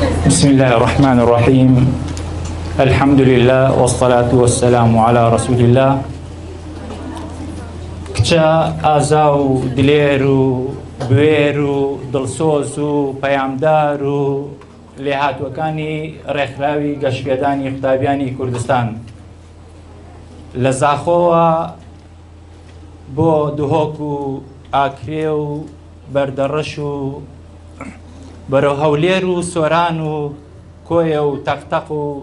بسم الله الرحمن الرحیم الحمد لله والصلاة والسلام على رسول الله. کچە ئازا و دلێر و بوێر و دڵسۆز و پەیامدار و لێهاتووەکانی ڕێکخراوی گەشپێدانی قوتابیانی کوردستان لە زاخۆوە بۆ دهۆک و ئاکرێ و بەردەڕەش و بەرەو هەولێر و سۆران و کۆیە و تەقتەق و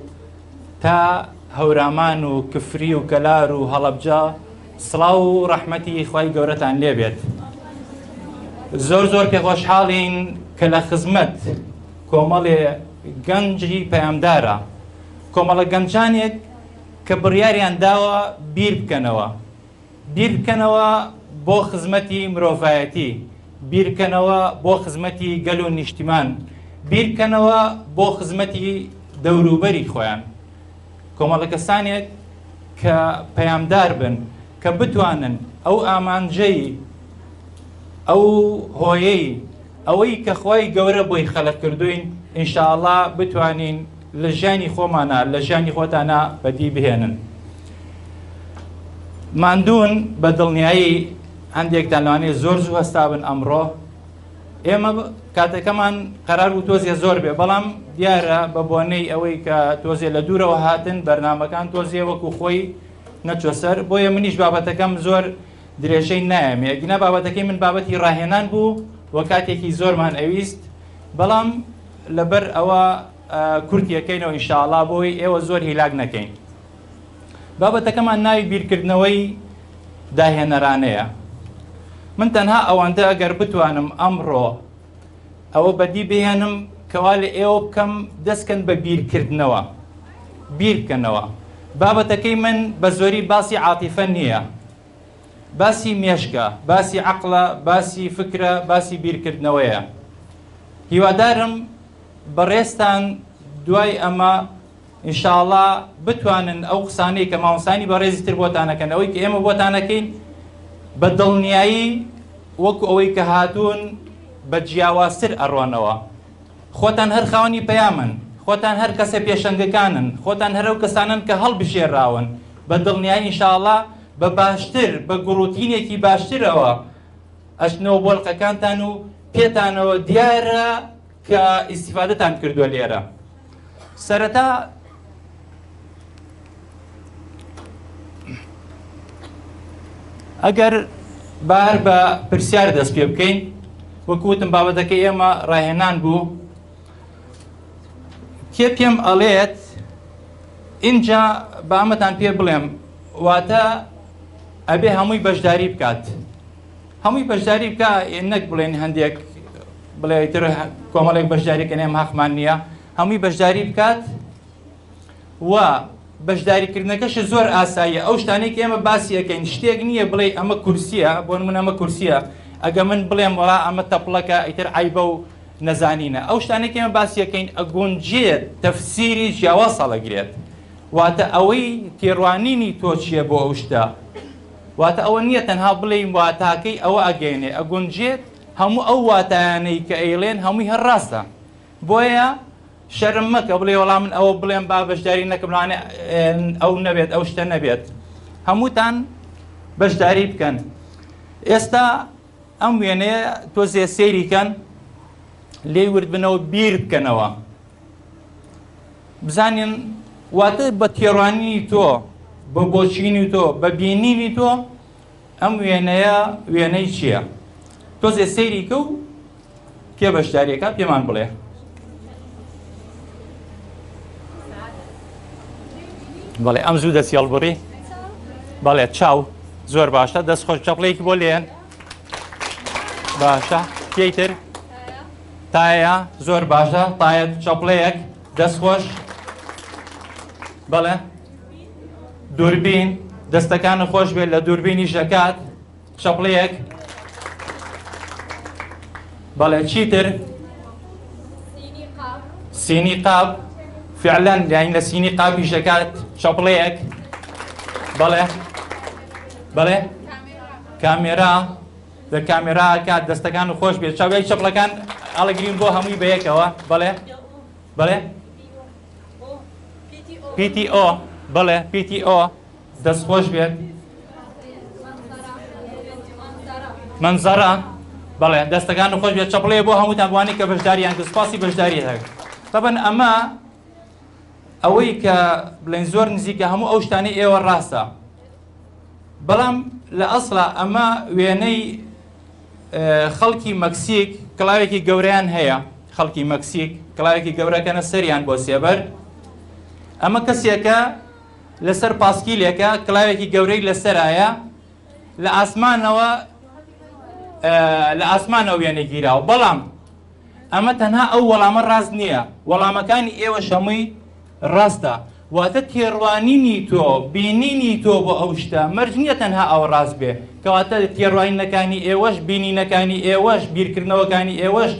تا هەورامان و کفری و کەلار و هەڵەبجە، سڵاو و ڕەحمەتی خوای گەورەتان لێبێت. زۆر زۆر پێخۆشحاڵین کە لە خزمەت کۆمەڵێ گەنجی پەیامدارە، کۆمەڵە گەنجانێک کە بڕیاریان داوە بیر بکەنەوە، بیر بکەنەوە بۆ خزمەتی مرۆڤایەتی، بیر بکەنەوە بۆ خزمەتی گەل و نیشتیمان، بیر بکەنەوە بۆ خزمەتی دەوروبەری خۆیان. کۆمەڵە کەسانێک کە پەیامدار بن، کە بتوانن ئەو ئامانجەی، ئەو هۆیەی، ئەوەی کە خوای گەورە بۆی خەلق کردوین ان شاء اللە بتوانین لە ژیانی خۆمانا، لە ژیانی خۆتانا بەدی بهێنن. ماندوون بە دڵنیایی هەندێکتان لەوانەیە زۆر زوو هەستابن ئەمڕۆ. ئێمە کاتەکەمان قەرار بوو تۆزێ زۆر بێ، بەڵام دیارە بە بۆنەی ئەوەی کە تۆزێ لە دوورەوە هاتن بەرنامەکان تۆزێ وەکو خۆی نەچوە سەر، بۆیە منیش بابەتەکەم زۆر درێژەی نایەمێ. ئەگینا بابەتەکەی من بابەتی ڕاهێنان بوو و کاتێکی زۆرمان ئەویست، بەڵام لەبەر ئەوە کورتیەکەینەوە ئینشاءڵا بۆی ئێوە زۆر هیلاک نەکەین. بابەتەکەمان ناوی بیرکردنەوەی داهێنەرانەیە. من تەنها ئەوەندە ئەگەر بتوانم ئەمڕۆ ئەوە بەدی بهێنم کەوا لە ئێوە بکەم دەستکەن بە بیرکردنەوە، بیرکەنەوە. بابەتەکەی من بە زۆری باسی عاتیفە نییە، باسی مێشکە، باسی عەقڵە، باسی فکرە، باسی بیرکردنەوەیە. هیوادارم بەڕێزتان دوای ئەمە ان شاء اللە بتوانن ئەو قسانەی کە مامۆستایانی بەڕێزی تر بۆتان ئەکەن، ئەوەی کە ئێمە بۆتان ئەکەین بە دڵنیایی وەکو ئەوەی کە هاتوون بە جیاوازتر ئەڕۆنەوە. خۆتان هەر خاوەنی پەیامن، خۆتان هەر کەسە پێشەنگەکانن، خۆتان هەر ئەو کەسانەن کە هەڵبژێراون، بە دڵنیایی ان شاء اللە بە باشتر، بە گوڕوتینێکی باشترەوە ئەچنەوە بۆ لقەکانتان و پێتانەوە دیارە کە ئیستیفادەتان کردووە لێرە. سەرەتا ئەگەر بار بە پرسیار دەست پێ بکەین، وەکو وتم بابەتەکەی ئێمە ڕاهێنان بوو، کێ پێم ئەڵێت ئینجا بامەتان پێ بڵێم، واتە ئەبێ هەمووی بەشداری بکات، هەمووی بەشداری بکە، نەک بڵێن هەندێک بڵێ تر کۆمەڵێک بەشداری کەن ئێمە هەقمان نییە، هەمووی بەشداری بکات و بەشداریکردنەکەش زۆر ئاساییە. ئەو شتانەی کە ئێمە باسی ئەەکەین شتێک نییە بڵێ ئەمە کورسیە، بۆ نمونە ئەمە کورسیە، ئەگە من بڵێم وەڵا ئەمە تەپڵەکە ئیتر عیبە و نەزانینە. ئەو شتانەی کە ئێمە باسی ئەەکەین ئەگونجێت تەفسیری جیاواز هەڵەگرێت، واتە ئەوەی تێڕوانینی تۆ چییە بۆ ئەو شتە، واتە ئەوە نییە تەنها بڵێین واتاکەی ئەوە ئەگەیەنێ، ئەگونجێت هەموو ئەو واتایانەی کە ئەیڵێن هەمووی هەر ڕاستە. بۆیە شەرم مەکە بڵێ وەڵا من ئەوە بڵێم با بەشداری نەکەم، لەوانەیە ئەو نەبێت ئەو شتە نەبێت. هەمووتان بەشداری بکەن. ئێستا ئەم وێنەیە تۆزێ سەیری کەن، لێی ورد بنەوە، بیر بکەنەوە، بزانین واتە بە تێڕوانینی تۆ، بە بۆچینی تۆ، بە بینینی تۆ ئەم وێنەیە وێنەی چییە؟ تۆزێ سەیری کە و کێ بەشداریەکە پێمان بڵێ. بەڵێ ئەم زوو دەستی هەڵبڕی. بەڵێ چاو، زۆر باشە، دەست خۆش، چەپڵێکی بۆ لێن. باشە، کێی تر؟ تایە، زۆر باشە، تایە چەپڵەیەک، دەست خۆش. بەڵێ دووربین، دەستەکانە خۆش بێت لە دووربینی ژەکات، چەپڵەیەک. بەڵێ چیتر؟ سینی قاب، فعلا یانی لە سینی قابی ژەکات، چەپڵەیەک. بەڵێ بەڵێ کامێرا، لە کامێرا کات، دەستەکان خۆش بێت، چاویای چەپڵەکان ئەڵەگرین بۆ هەمووی بەیەکەوە. بەڵێ. بەڵێ PTO بەڵێ PTO دەست خۆش بێت مەنزەرە بەڵێ دەستەکان خۆش بێت چەپڵەیە بۆ هەمووتان بوانی کە بەشداریان کرد سپاسی بەشداری هەیە تەبەن ئەمە ئەوەی کە بڵێن زۆر نزیکە هەموو ئەو شتانەی ئێوە ڕاستە بەڵام لە ئەسڵا ئەمە وێنەی خەڵکی مەکسیک کڵاوێکی گەورەیان هەیە خەڵکی مەکسیک کڵاوێکی گەورەکەنە سەریان بۆ سێبەر ئەمە کەسێکە لەسەر پاسکیلێکە کڵاوێکی گەورەی لەسەرایە لە ئاسمانەوە لە ئاسمانەوە وێنە گیراوە بەڵام ئەمە تەنها ئەو وەڵامە ڕاست نییە وەڵامەکانی ئێوە شەمووی ڕاستە واتە تێڕوانینی تۆ، بینینی تۆ بۆ ئەو شتە، مەرج نییە تەنها ئەوە ڕاست بێ. کەواتە تێڕوانینەکانی ئێوەش، بینینەکانی ئێوەش، بیرکردنەوەکانی ئێوەش،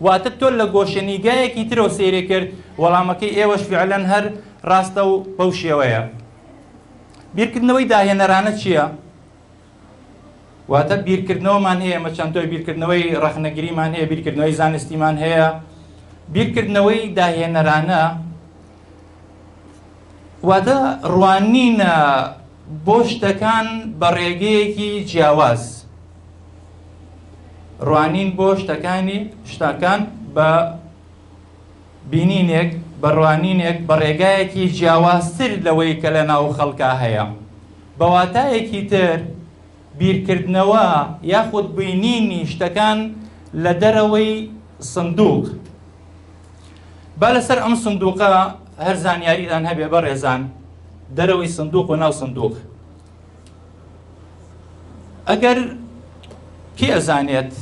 واتە تۆ لە گۆشەنیگایەکی ترەوە سەیری کرد، وەڵامەکەی ئێوەش فیعلەن هەر ڕاستە و بەو شێوەیە. بیرکردنەوەی داهێنەرانە چییە؟ واتە بیرکردنەوەمان هەیە، ئێمە چەند تۆی بیرکردنەوەی ڕەخنەگریمان هەیە، بیرکردنەوەی زانستیمان هەیە، بیرکردنەوەی داهێنەرانە واتە ڕوانینە بۆ شتەکان بە ڕێگەیەکی جیاواز، ڕوانین بۆ شتەکانی شتەکان بە بینینێک، بە ڕوانینێک، بە ڕێگایەکی جیاوازتر لەوەی کە لە ناو خەڵکا هەیە. بە واتایەکی تر بیرکردنەوە یاخود بینینی شتەکان لە دەرەوەی سندوق. با لەسەر ئەم سندوقە هەر زانیاریتان هەبێ بەڕێزان، دەرەوەی سندوق و ناو سندوق. ئەگەر کێ ئەزانێت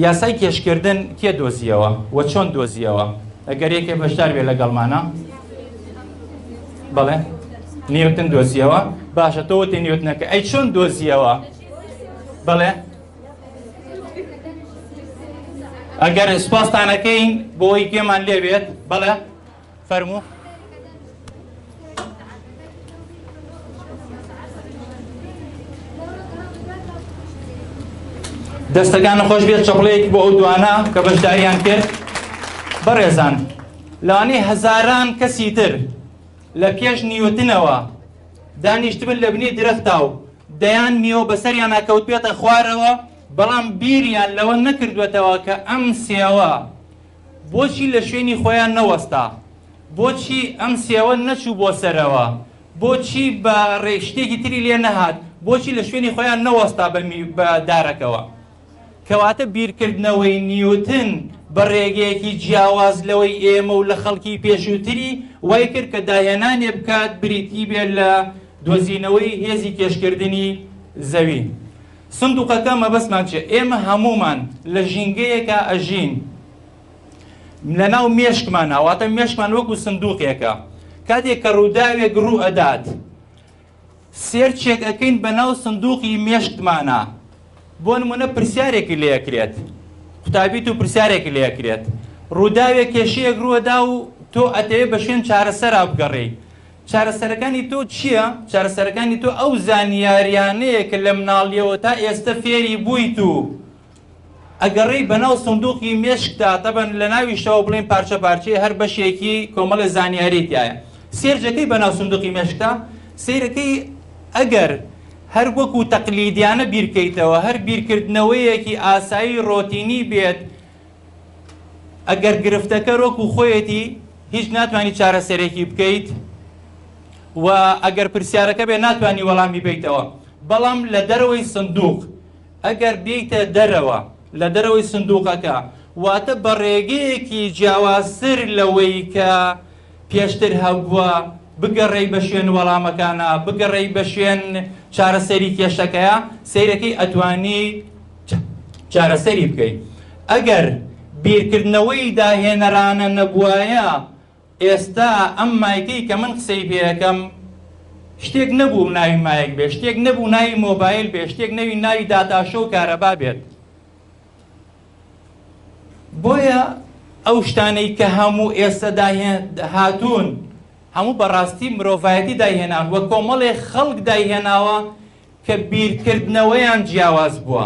یاسای کێشکردن کێ دۆزیەوە و چۆن دۆزیەوە؟ ئەگەر یەکێ بەشدار بێ لەگەڵمانە. بەڵێ نیوتن دۆزیەوە. باشە تۆ وتی نیوتنەکە ئەی چۆن دۆزیەوە؟ بەڵێ ئەگەر سپاستانەکەین بۆی گوێمان لێبێت. بەڵێ فەرموو. دەستەکان خۆش بێت چەپڵەیەک بۆ ئەو دوانە کە بەشداریان کرد. بەڕێزان لەوانەیە هەزاران کەسی تر لە پێش نیوتنەوە دانیشتبن لە بنی درەختا و دەیان میوە بەسەریانا کەوتبێتە خوارەوە، بەڵام بیریان لەوە نەکردووەتەوە کە ئەم سێوە بۆچی لە شوێنی خۆیان نەوەستا؟ بۆچی ئەم سێوە نەچوو بۆ سەرەوە؟ بۆچی بە ڕێ شتێکی تری لێ نەهات؟ بۆچی لە شوێنی خۆیان نەوەستا بە دارەکەوە؟ کەواتە بیرکردنەوەی نیوتن بە ڕێگەیەکی جیاواز لەوەی ئێمە و لە خەڵکی پێشووتری وای کرد کە داهێنانێ بکات بریتی بێت لە دۆزینەوەی هێزی کێشکردنی زەوی. سندوقەکە مەبەستمان چیە؟ ئێمە هەموومان لە ژینگەیەکا ئەژین لەناو مێشکمانا، واتە مێشکمان وەکو سندوقێکە، کاتێک کە ڕووداوێک ڕوو ئەدات سێرچێک ئەکەین بەناو سندوقی مێشکمانا، بۆ نمونە پرسیارێکی لێ ئەکرێت، قوتابیت و پرسیارێکی لێ ئەکرێت، ڕووداوێک کێشەیەک ڕووەدا و تۆ ئەتەوێ بە شوێن چارەسەرا بگەڕێی، چارەسەرەکانی تۆ چییە؟ چارەسەرەکانی تۆ ئەو زانیاریانەیە کە لە مناڵیەوە تا ئێستە فێری بوویت و ئەگەڕێی بەناو سندوقی مێشکتا، تەبەن لە ناویشەوە بڵێین پارچە پارچەیە هەر بەشێکی کۆمەڵێ زانیاری تیایە، سێرجەکەی بەناو سندوقی مێشکتا سەیرەکەی ئەگەر هەر وەکو تەقلیدیانە بیرکەیتەوە هەر بیرکردنەوەیەکی ئاسایی ڕۆتینی بێت ئەگەر گرفتەکە وەکو خۆیەتی هیچ ناتوانی چارەسەرێکی بکەیت و ئەگەر پرسیارەکە بێ ناتوانی وەڵامی بیتەوە بەڵام لە دەرەوەی سندوق ئەگەر بێیتە دەرەوە لە دەرەوەی سندوقەکە واتە بە ڕێگەیەکی جیاوازتر لەوەی کە پێشتر هەبووە بگەڕێی بە شوێن وەڵامەکانە بگەڕێی بە شوێن چارەسەری کێشەکەیە سەیرەکەی ئەتوانی چارەسەری بکەی ئەگەر بیرکردنەوەی داهێنەرانە نەبوایە ئێستا ئەم مایکەی کە من قسەی پێ ئەکەم شتێک نەبوو ناوی مایک بێ، شتێک نەبوو ناوی مۆبایل بێ، شتێک نەوی ناوی داتاشۆ و کارەبا بێت. بۆیە ئەو شتانەی کە هەموو ئێستا هاتوون هەموو بەڕاستی مرۆڤایەتی دایهێنان و کۆمەڵێ خەڵک دایهێناوە کە بیرکردنەوەیان جیاواز بووە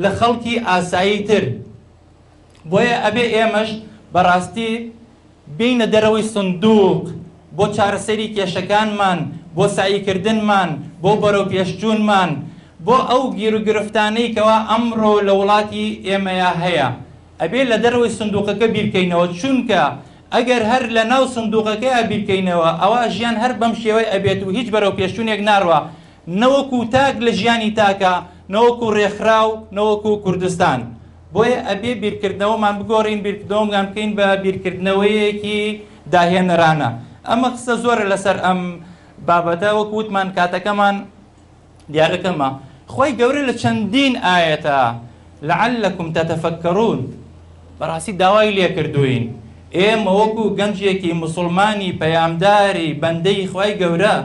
لە خەڵکی ئاسایی تر. بۆیە ئەبێ ئێمەش بەڕاستی بێینە دەرەوەی سندوق بۆ چارەسەری کێشەکانمان، بۆ سەعیکردنمان، بۆ بەرەوپێشچوونمان، بۆ ئەو گیروگرفتانەی کەوا ئەمڕۆ لە وڵاتی ئێمەیا هەیە. ئەبێ لە دەرەوەی سندوقەکە بیرکەینەوە، چونکە ئەگەر هەر لە ناو سندوقەکەیا بیرکەینەوە ئەوا ژیان هەر بەم شێوەی ئەبێت و هیچ بەرەوپێشچوونێک ناڕوا، نەوەکو تاک لە ژیانی تاکا، نەوەکو ڕێکخراو، نەوەکو کوردستان. بۆیە ئەبێ بیرکردنەوەمان بگۆڕین، بیرکردنەوەمان بکەین بە بیرکردنەوەیەکی داهێنەرانە. ئەمە قسە زۆرە لەسەر ئەم بابەتە، وەکو وتمان کاتەکەمان دیارە کەمە. خوای گەورە لە چەندین ئایەتا لعلکم تتفکرون بەڕاستی داوای لێکردووین ئێمە وەکو گەنجێکی موسڵمانی پەیامداری بەندەی خوای گەورە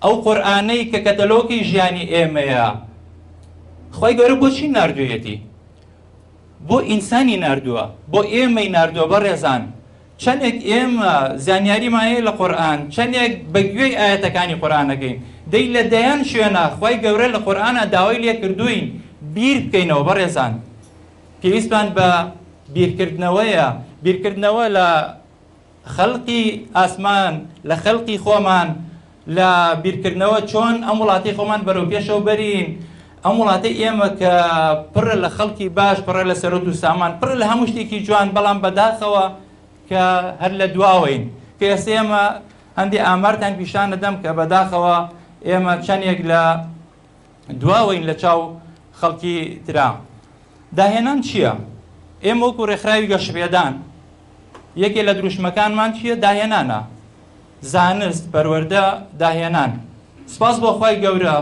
ئەو قورئانەی کە کەتەلۆکی ژیانی ئێمەیە خوای گەورە بۆچی ناردوویەتی؟ بۆ ئینسانی ناردووە، بۆ ئێمەی ناردووە بەڕێزان چەندێک ئێمە زانیاریمان هەیە لە قورئان، چەندێک بە گوێی ئایەتەکانی قورئان ئەکەین، دەی لە دەیان شوێنا خوای گەورە لە قورئانا داوای لێ کردووین بیر بکەینەوە بەڕێزان پێویستمان بە بیرکردنەوەیە، بیرکردنەوە لە خەلقی ئاسمان، لە خەلقی خۆمان، لە بیرکردنەوە چۆن ئەم وڵاتەی خۆمان بەرەو پێشەوە بەرین، ئەم وڵاتەی ئێمە کە پڕە لە خەڵکی باش، پڕە لە سەروەت و سامان، پڕە لە هەموو شتێکی جوان، بەڵام بەداخەوە کە هەر لە دواوەین، کە ئێستا ئێمە هەندێ ئامارتان پیشان دەدەم کە بەداخەوە ئێمە چەندێک لە دواوەین لە چاو خەڵکی ترا. داهێنان چییە؟ ئێمە وەکو ڕێکخراوی گەشەپێدان یەکێ لە دروشمەکانمان چییە؟ داهێنانە. زانست، پەروەردە، داهێنان. سپاس بۆ خوای گەورە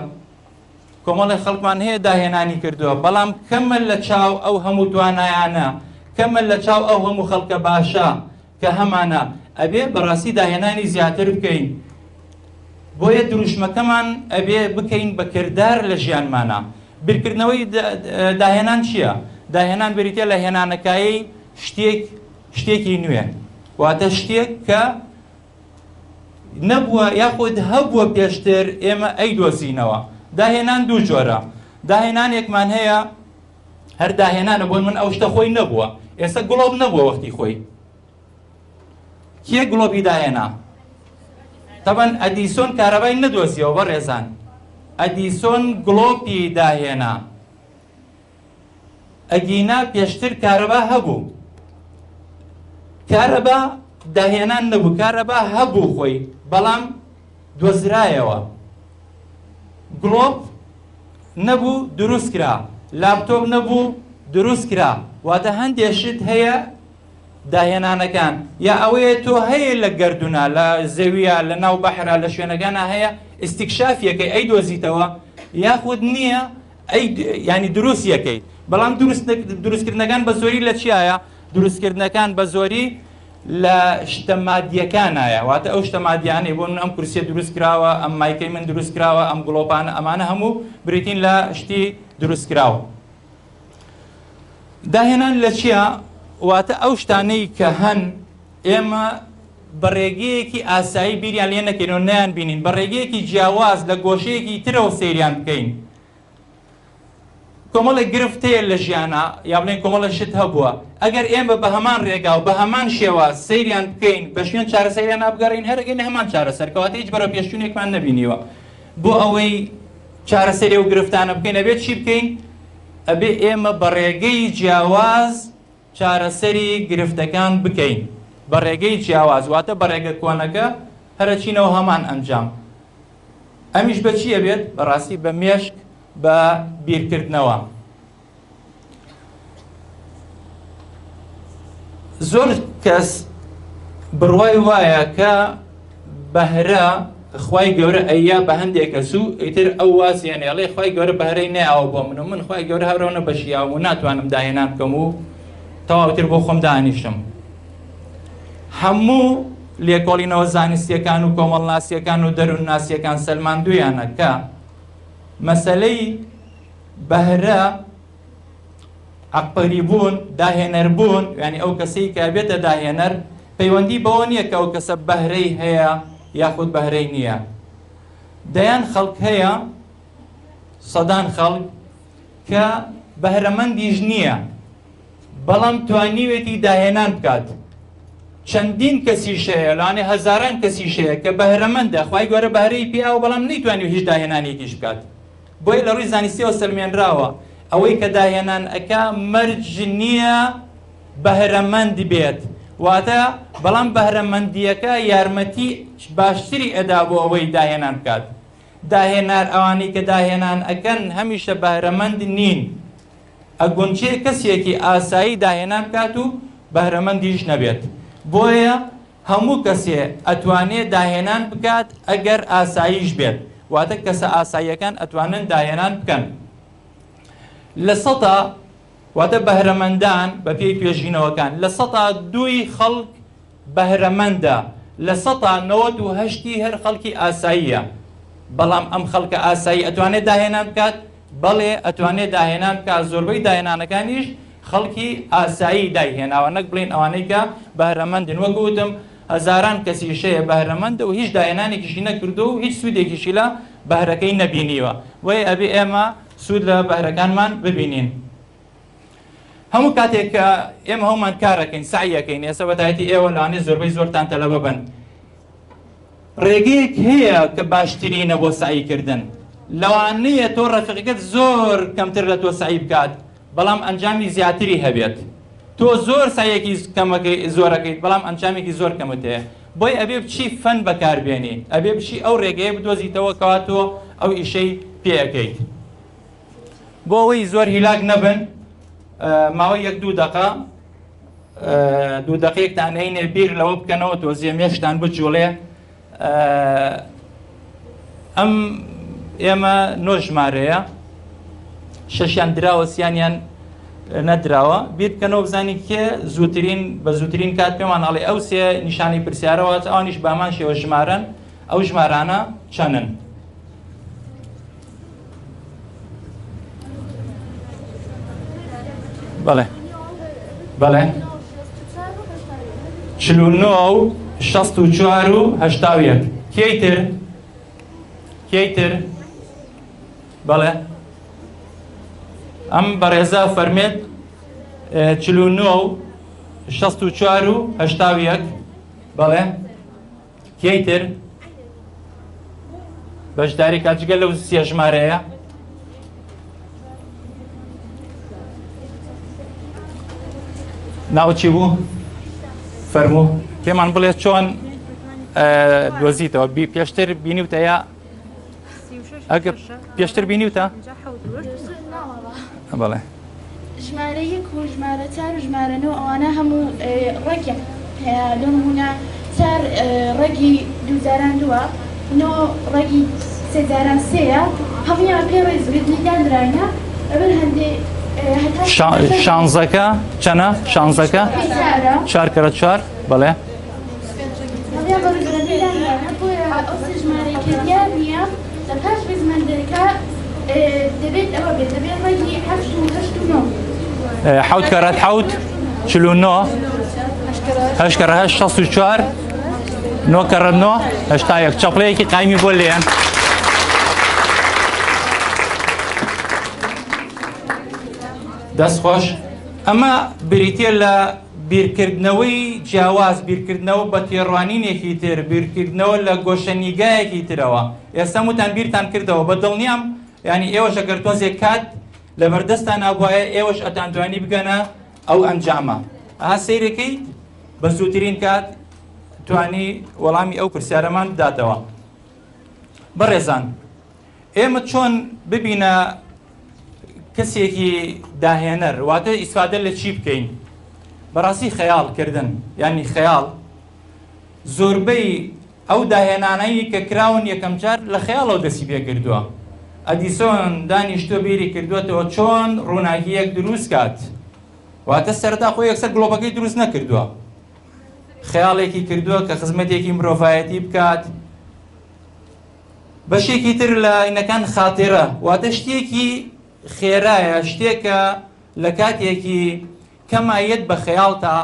کۆمەڵێک خەڵکمان هەیە داهێنانی کردووە، بەڵام کەمە لە چاو ئەو هەموو توانایانە، کەمە لە چاو ئەو هەموو خەڵکە باشە کە هەمانە. ئەبێ بەڕاستی داهێنانی زیاتر بکەین. بۆیە دروشمەکەمان ئەبێ بکەین بە کردار لە ژیانمانا. بیرکردنەوەی داهێنان چییە؟ داهێنان بریتیە لە هێنانەکایەی شتێک، شتێکی نوێ، واتە شتێک کە نەبووە یاخود هەبووە پێشتر ئێمە ئەیدۆزینەوە. داهێنان دوو جۆرە، داهێنانێکمان هەیە هەر داهێنانە، بۆ من ئەو شتە خۆی نەبووە، ئێستا گڵۆپ نەبووە وەختی خۆی، کێ گڵۆپی داهێنا؟ تەبەن ئەدیسۆن کارەبای نەدۆزیەوە بەڕێزان، ئەدیسۆن گڵۆپی داهێنا. ئەگینا پێشتر کارەبا هەبوو. کارەبا داهێنان نەبوو، کارەبا هەبوو خۆی، بەڵام دۆزرایەوە. گڵۆپ نەبوو دروست کرا، لاپتۆپ نەبوو دروست کرا. واتە هەندێ شت هەیە داهێنانەکان یا ئەوەیە تۆ هەیە لە گەردونا، لە زەویە، لە ناو بەحرا، لە شوێنەکانا هەیە ئیستیکشافیەکەی ئەیدۆزیتەوە، یاخود نییە ئەی یانی دروست یەکەی. بەڵام دروستکردنەکان بە زۆری لە چیایە؟ دروستکردنەکان بە زۆری لە شتە مادیەکانایە، واتە ئەو شتە مادیانەی بۆ من ئەم کورسیە دروست کراوە، ئەم مایکەی من دروست کراوە، ئەم گڵۆپانە، ئەمانە هەموو بریتین لە شتی دروست کراو. داهێنان لە چییە؟ واتە ئەو شتانەی کە هەن ئێمە بە ڕێگەیەکی ئاسایی بیریان لێ نەکەین و نەیان بینین، بە ڕێگەیەکی جیاواز لە گۆشەیەکی ترەوە سەیریان بکەین. کۆمەڵێک گرفت هەیە لە ژیانا، یا بڵێن کۆمەڵێک شت هەبووە، ئەگەر ئێمە بە هەمان ڕێگا و بە هەمان شێواز سەیریان بکەین، بە شوێن چارەسەریان بگەڕێین، هەر ئەگەینە هەمان چارەسەر، کەواتە هیچ بەرەوپێشچوونێکمان نەبینیوە. بۆ ئەوەی چارەسەری ئەو گرفتانە بکەین ئەبێت چی بکەین؟ ئەبێ ئێمە بە ڕێگەی جیاواز چارەسەری گرفتەکان بکەین، بە ڕێگەی جیاواز، واتە بە ڕێگە کۆنەکە هەرەچینەوە هەمان ئەنجام. ئەمیش بە چی ئەبێت؟ بەڕاستی بە مێشک، بە بیرکردنەوە. زۆر کەس بڕوای وایە کە بەهرە خوای گەورە ئەیا بە هەندێک کەس و ئیتر ئەو وازیان ئەڵێ خوای گەورە بەهرەی نەیاوە بۆ من و من خوای گەورە هەرەوە نەبەشیاوم و ناتوانم داهێنان بکەم و تەواوتر بۆ خۆم دانیشم. هەموو لێکۆڵینەوە زانستیەکان و کۆمەڵناسیەکان و دەروونناسیەکان سەلماندویانە کە مەسەلەی بەهرە عەبقەری بوون، داهێنەر بوون، یانی ئەو کەسەی کە بێتە داهێنەر پەیوەندی بەوە نییە کە ئەو کەسە بەهرەی هەیە یاخود بەهرەی نییە. دەیان خەڵک هەیە، سەدان خەڵک کە بەهرەمەندیش نییە بەڵام توانیوێتی داهێنان بکات. چەندین کەسیش هەیە، لەوانەیە هەزاران کەسیش هەیە کە بەهرەمەندە، خوای گەورە بەهرەی پێیاوە بەڵام نەیتوانیوە هیچ داهێنانێکیش بکات. بۆیە لە ڕووی زانستیەوە سەلمێنراوە ئەوەی کە داهێنان ئەکا مەرج نییە بەهرەمەند بێت، واتە بەڵام بەهرەمەندییەکە یارمەتی باشتری ئەدا بۆ ئەوەی داهێنان بکات. داهێنار ئەوانەی کە داهێنان ئەکەن هەمیشە بەهرەمەند نین. ئەگونجێ کەسێکی ئاسایی داهێنان بکات و بەهرەمەندیش نەبێت. بۆیە هەموو کەسێ ئەتوانێ داهێنان بکات ئەگەر ئاساییش بێت. واتە کەسە ئاساییەکان ئەتوانن داهێنان بکەن. لە سەتا واتە بەهرەمەندان بە پێی توێژینەوەکان لە سەتا دووی خەڵک بەهرەمەندە، 98% ی هەر خەڵکی ئاساییە. بەڵام ئەم خەڵکە ئاسایی ئەتوانێت داهێنان بکات؟ بەڵێ ئەتوانێت داهێنان بکات، زۆربەی داهێنانەکانیش خەڵکی ئاسایی دایهێناوە، نەک بڵێین ئەوانەی کە بەهرەمەندن. وەک وتم هەزاران کەسیش هەیە بەهرەمەندە و هیچ داهێنانێکیشی نەکردووە و هیچ سوودێکیشی لە بەهرەکەی نەبینیوە. بۆیە ئەبێ ئێمە سوود لە بەهرەکانمان ببینین. هەموو کاتێک کە ئێمە هەموومان کارەکەین، سەعیەکەین، ئێستا بەتایبەتی ئێوە لەوانەیە زۆربەی زۆرتان تەلەبە بن، ڕێگەیەک هەیە کە باشترینە بۆ سەعیکردن. لەوانەیە تۆ ڕەفیقەکەت زۆر کەمتر لە تۆ سەعی بکات، بەڵام ئەنجامی زیاتری هەبێت. تۆ زۆر سەعیەکی کەمەکەی زۆرەکەیت، بەڵام ئەنجامێکی زۆر کەمت هەیە. بۆیە ئەبێ بچی فەن بەکاربێنی، ئەبێ بچی ئەو ڕێگەیە بدۆزیتەوە کەوا تۆ ئەو ئیشەی پێ ئەکەیت. بۆ ئەوەی زۆر هیلاک نەبن، ماوەی یەک دوو دەقە دوو دەقەیەکتان هەینێ بیر لەوە بکەنەوە، تۆزیە مێشتان بجوڵێ. ئەم ئێمە نۆ ژمارەیە، شەشیان دراوە، سیانیان نەدراوە. بیر بکەنەوە بزانین کێ زووترین بە زووترین کات پێمان ئەڵێ ئەو سێ نیشانەی پرسیارەوە، ئەوانیش بامان شێوە ژمارەن، ئەو ژمارانە چەنن؟ بەڵێ بەڵێ 49 و 64 و 81. کێی تر؟ کێی تر؟ بەڵێ ئەم بەڕێزە فەرمێت 49 و 64 و 81. بەڵێ کێی تر بەشداری کا جگە لەو سێ ژمارەیە؟ ناو چی بوو؟ فەرموو پێمان بڵێ چۆن دۆزیتەوە؟ پێشتر بینیوتە یا ئەگە پێشتر بینیوتە؟ بەڵێ. ژمارە یەک و ژمارە چار و ژمارە نۆ ئەوانە هەموو ڕەگیان هەیە، لۆ نموونە چار ڕەگی دوو جاران دووە، نۆ ڕەگی سێ جاران سێیە، هەموویان پێ ڕێزگرتنی دانراینە لەبەر هەندێ هەتا شانزەکە چەنە؟ شانزەکە چار کەرە چوار. بەڵێ هەموویان بە ڕێزگرتنی دانراینە، بۆیە ئەو سێ ژمارەی کە دیار نییە لە پاش ڕیزمەندەکە دەبێت ئەوە بێت، دەبێت ڕەگی حەفت و هەشت و نۆ. حەوت کەرات حەوت 49، هەشت کەرە هەشت 64، نۆ کەرە نۆ 81. چەپڵەیەکی قایمی بۆ لێیان. دەست خۆش. ئەمە بریتە لە بیرکردنەوەی جیاواز، بیرکردنەوە بە تێڕوانینێکی تر، بیرکردنەوە لە گۆشەنیگایەکی ترەوە. ئێستا موتان بیرتان کردەوە، بە دڵنیام یعنی ئێوەش ئەگەر تۆزێک کات لەبەردەستان نابوایە ئێوەش ئەتانتوانی بگەنە ئەو ئەنجامە. ئەها سەیرەکەی بە زووترین کات توانی وەڵامی ئەو پرسیارەمان بداتەوە. بەڕێزان ئێمە چۆن ببینە کەسێکی داهێنەر، واتە ئیسفادە لە چی بکەین؟ بەڕاستی خەیاڵکردن، یعنی خەیاڵ. زۆربەی ئەو داهێنانەی کە کراون یەکەم جار لە خەیاڵەوە دەستی پێکردووە. ئەدیسۆن دانیشتووە بیری کردووەتەوە چۆن ڕووناکییەک دروست کات، واتە سەرەتا خۆی یەکسەر گڵۆپەکەی دروست نەکردووە، خەیاڵێکی کردووە کە خزمەتێکی مرۆڤایەتی بکات. بەشێکی تر لە ئینەکان خاتێرە، واتە شتێکی خێرایە، شتێکە لە کاتێکی کەمایەت بە خەیاڵتا،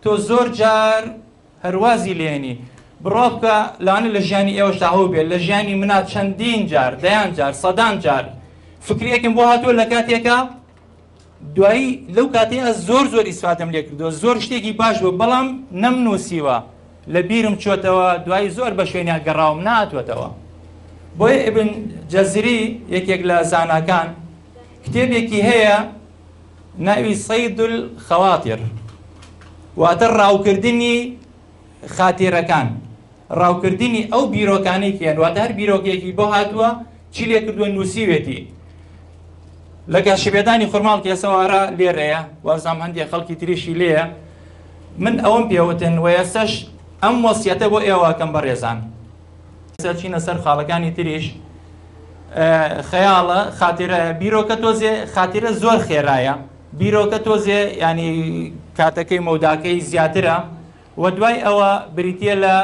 تۆ زۆر جار هەروازی لێنی. بڕوا بکە لەوانە لە ژیانی ئێوەشتا هەو بێت، لە ژیانی منا چەندین جار، دەیان جار، سەدان جار فکرێکم بۆ هاتووە لە کاتێکە دوایی لەو کاتەیا زۆر زۆر ئیسفادەم لێ کردووە زۆر شتێکی باش بوو بەڵام نەمنووسیوە لە بیرم چۆتەوە دوایی زۆر بە شوێنیا گەڕاوم نەهاتووەتەوە بۆیە ئیبن جەزری یەکێک لە زاناکان کتێبێکی هەیە ناوی صید الخواطر واتە ڕاوکردنی خاتیرەکان ڕاوکردنی ئەو بیرۆکانەی کێن واتە هەر بیرۆکێکی بۆ هاتووە چی لێ کردووە نووسیوێتی لە گەشەپێدانی خورماڵ کێسەوارە لێرەیە وازام هەندێک خەڵکی تریشی لێیە من ئەوەم پێوتن و ئێستاش ئەم وەسیەتە بۆ ئێوەکەم بەڕێزان چینە سەر خاڵەکانی تریش خەیاڵە خاترە بیرۆکە تۆزێ خاترە زۆر خێرایە بیرۆکە تۆزێ ینی کاتەکەی مەوداکەی زیاترە و دوای ئەوە بریتە لە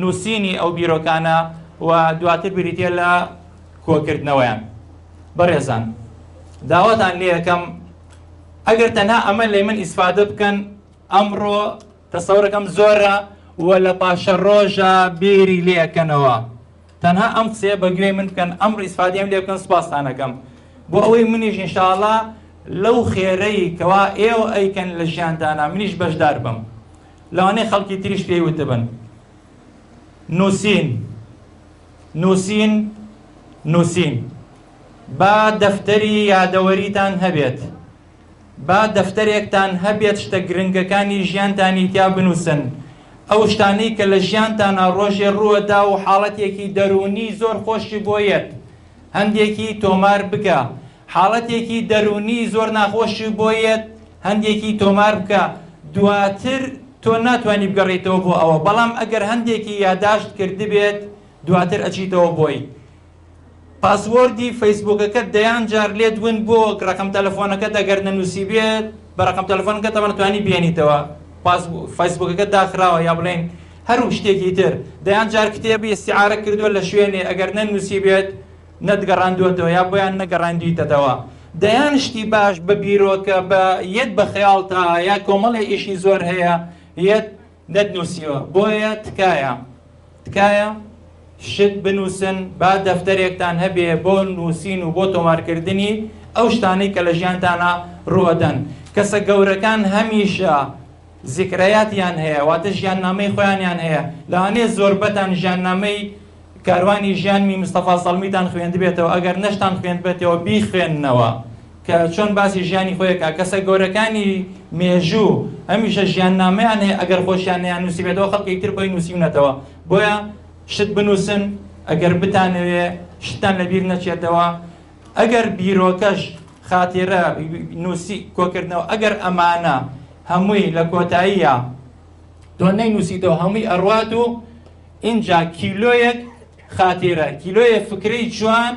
نووسینی ئەو بیرۆکانە و دواتر بریتە لە کۆکردنەوەیان. بەڕێزان داواتان لێ ئەکەم ئەگەر تەنها ئەمە لەی من ئیسفادە بکەن ئەمڕۆ تەسەورەکەم زۆرە و لە پاشە ڕۆژە بیری لێ ئەکەنەوە. تەنها ئەم قسەیە بە گوێی من بکەن ئەمڕۆ ئیسفادەیان لێ بکەن سوپاستان ئەکەم بۆ ئەوەی منیش ئینشاءڵڵا لەو خێرەی کەوا ئێوە ئەیکەن لە ژیانتانا منیش بەشدار بم. لەوانەیە خەڵکی تریش پێی وتبن. نووسین نووسین نووسین با دەفتەری یادەوەریتان هەبێت با دەفتەرێکتان هەبێت شتە گرنگەکانی ژیانتانی تیا بنووسن ئەو شتانەی کە لە ژیانتانا ڕۆژێ ڕووەدا و حاڵەتێکی دەروونی زۆر خۆشی بۆ یەت هەندێکی تۆمار بکە حاڵەتێکی دەروونی زۆر ناخۆشی بۆ یەت هەندێکی تۆمار بکە دواتر تۆ ناتوانی بگەڕێیتەوە بۆ ئەوە بەڵام ئەگەر هەندێکی یاداشت کردبێت دواتر ئەچیتەوە بۆی. پاسوۆردی فەیسبووکەکەت دەیان جار لێت ون بووە وەک ڕەقەم تەلەفۆنەکەت ئەگەر نەنووسیبێت بە ڕەقەم تەلەفۆنەکەت تەبعەن توانی بێنیتەوە فەیسبووکەکەت داخراوە یا بڵێین هەر شتێکی تر دەیان جار کتێبی ئیستیعارە کردووە لە شوێنێ ئەگەر نەنووسیبێت نەتگەڕاندووەتەوە یا بۆیان نەگەڕاندویتەتەوە دەیان شتی باش بە بیرۆکە بە یەت بە خەیاڵتا یا کۆمەڵێ ئیشی زۆر هەیە یەت نەتنووسیوە بۆیە تکایە تکایە شت بنووسن با دەفتەرێکتان هەبێ بۆ نووسین و بۆ تۆمارکردنی ئەو شتانەی کە لە ژیانتانا ڕووئەدەن کەسە گەورەکان هەمیشە زیکرەیاتیان هەیە واتە ژیاننامەی خۆیانیان هەیە لەوانەیە زۆربەتان ژیاننامەی کاروانی ژیانمی مستەفا زەڵمیتان خوێندبێتەوە ئەگەر نەشتان خوێندبێتەوە بیخوێننەوە کە چۆن باسی ژیانی خۆی ئەکا کەسە گەورەکانی مێژوو هەمیشە ژیاننامەیان هەیە ئەگەر خۆشیان نەیان نووسیبێتەوە خەڵکی تر بۆی نووسیونەتەوە بۆیە شت بنووسن ئەگەر بتانەوێ شتتان لەبیر نەچێتەوە ئەگەر بیرۆکەش خاتیرە نووسی کۆکردنەوە ئەگەر ئەمانە هەمووی لە کۆتاییە تۆ نەینووسیتەوە هەمووی ئەڕوات و ئینجا کیلۆیەک خاتیرە کیلۆیە فکرەی جوان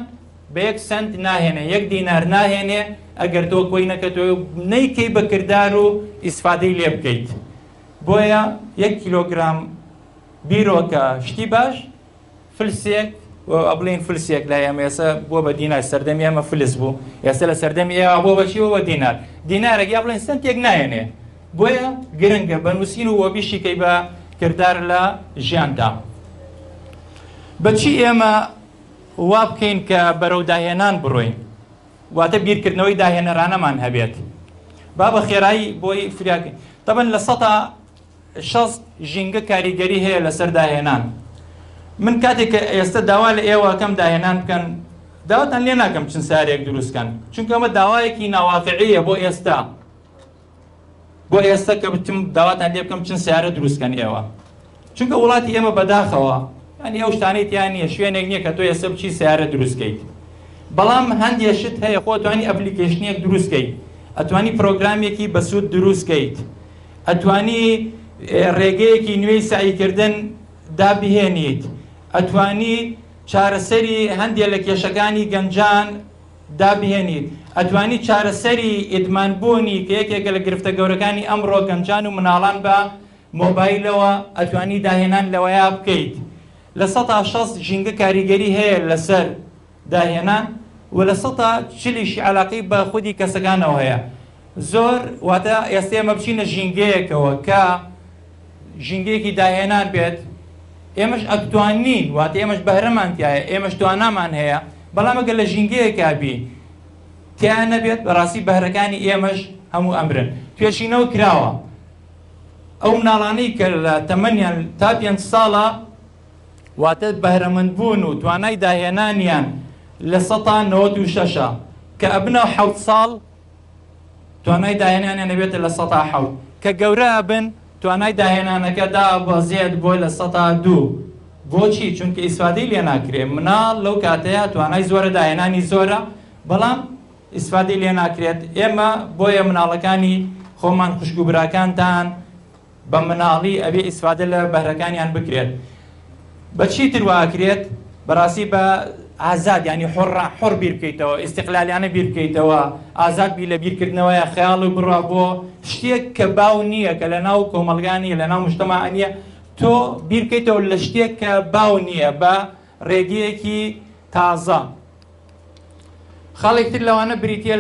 بە یەک سەنت ناهێنێ یەک دینار ناهێنێ ئەگەر تۆ کۆی نەکەتەوە و نەیکەی بە کردار و ئیسفادەی لێ بکەیت بۆیە یەک کیلۆگرام بیرۆکە شتی باش فلسێک بڵێن فلسێک لای ئێمە ئێستا بووە بە دینار سەردەمی ئێمە فلس بوو ئێستا لە سەردەمی ئێوە بووە بە چی بووە بە دینار دینارێک یا بڵێن سنتێک نایەنێ بۆیە گرنگە بە نووسین و وەبیشی کەی بە کردار لە ژیاندا بەچی ئێمە وا بکەین کە بەرەو داهێنان بڕۆین واتە بیرکردنەوەی داهێنەرانەمان هەبێت با بە خێرایی بۆی فریاکەین تەبەن 60% ژینگە کاریگەری هەیە لەسەر داهێنان من کاتێک کە ئێستا داوا لە ئێوە کەم داهێنان بکەن داواتان لێ ناکەم چەند سارێک دروستکەن چونکە ئەمە داوایەکی ناواقعیە بۆ ئێستا بۆ ئێستا کە بچم داواتان لێ بکەم چەند سیارە دروستکەن ئێوە چونکە وڵاتی ئێمە بەداخەوە ینی ئەو شتانەی تیا نییە شوێنێک نییە کە تۆ ئێستا بچی سیارە دروستکەیت بەڵام هەندێک شت هەیە خۆ توانی application ێک دروستکەیت ئەتوانی پرۆگرامێکی بەسوود دروستکەیت ئەتوانی ڕێگەیەکی نوێی سەعیکردن دابهێنیت ئەتوانی چارەسەری هەندێک لە کێشەکانی گەنجان دابهێنیت ئەتوانی چارەسەری ئیدمان بوونی کە یەکێکە لە گرفتە گەورەکانی ئەمڕۆ گەنجان و مناڵان بە مۆبایلەوە ئەتوانی داهێنان لەوەیا بکەیت 60% ژینگە کاریگەری هەیە لەسەر داهێنان و 40%یشی علاقەی بە خودی کەسەکانەوە هەیە زۆر واتە ئێستا ئێمە بچینە ژینگەیەکەوە کە ژینگەیەکی داهێنان بێت ئێمەش ئەتوانین واتە ئێمەش بەهرەمان تایە ئێمەش توانامان هەیە بەڵام ئەگەر لە ژینگەیەکا بی تیا نەبێت بەڕاستی بەهرەکانی ئێمەش هەموو ئەمرن. توێژینەوە کراوە ئەو مناڵانەی کە لە تەمەنیان تا 5 ساڵە، واتە بەهرەمەندبوون و توانای داهێنانیان 96%، کە ئەبنە 7 ساڵ توانای داهێنانیان ئەبێتە 7%، کە گەورە ئەبن توانای داهێنانەکە دابەزێت بۆ 2%. بۆچی؟ چونکە ئیسفادەی لێ ناکرێ. مناڵ لەو کاتەیە توانای زۆرە، داهێنانی زۆرە، بەڵام ئیسفادەی لێ ناکرێت. ئێمە بۆیە مناڵەکانی خۆمان، خوشک و براکانتان بە مناڵی ئەبێ ئیسفادە لە بەهرەکانیان بکرێت. بە چیتر واکرێت؟ بەڕاستی بە ئازاد، ینی حڕ بیر بکەیتەوە، ئیستیقلالیانە بیر بکەیتەوە، ئازاد بی لە بیرکردنەوەیە، خەیاڵ و بڕوا بۆ شتێک کە باو نییە، کە لە ناو کۆمەڵگا نییە، لە ناو مجتەماع نییە، تۆ بیر بکەیتەوە لە شتێک کە باو نییە بە ڕێگەیەکی تازە. خاڵێکتر لەوانە بریتە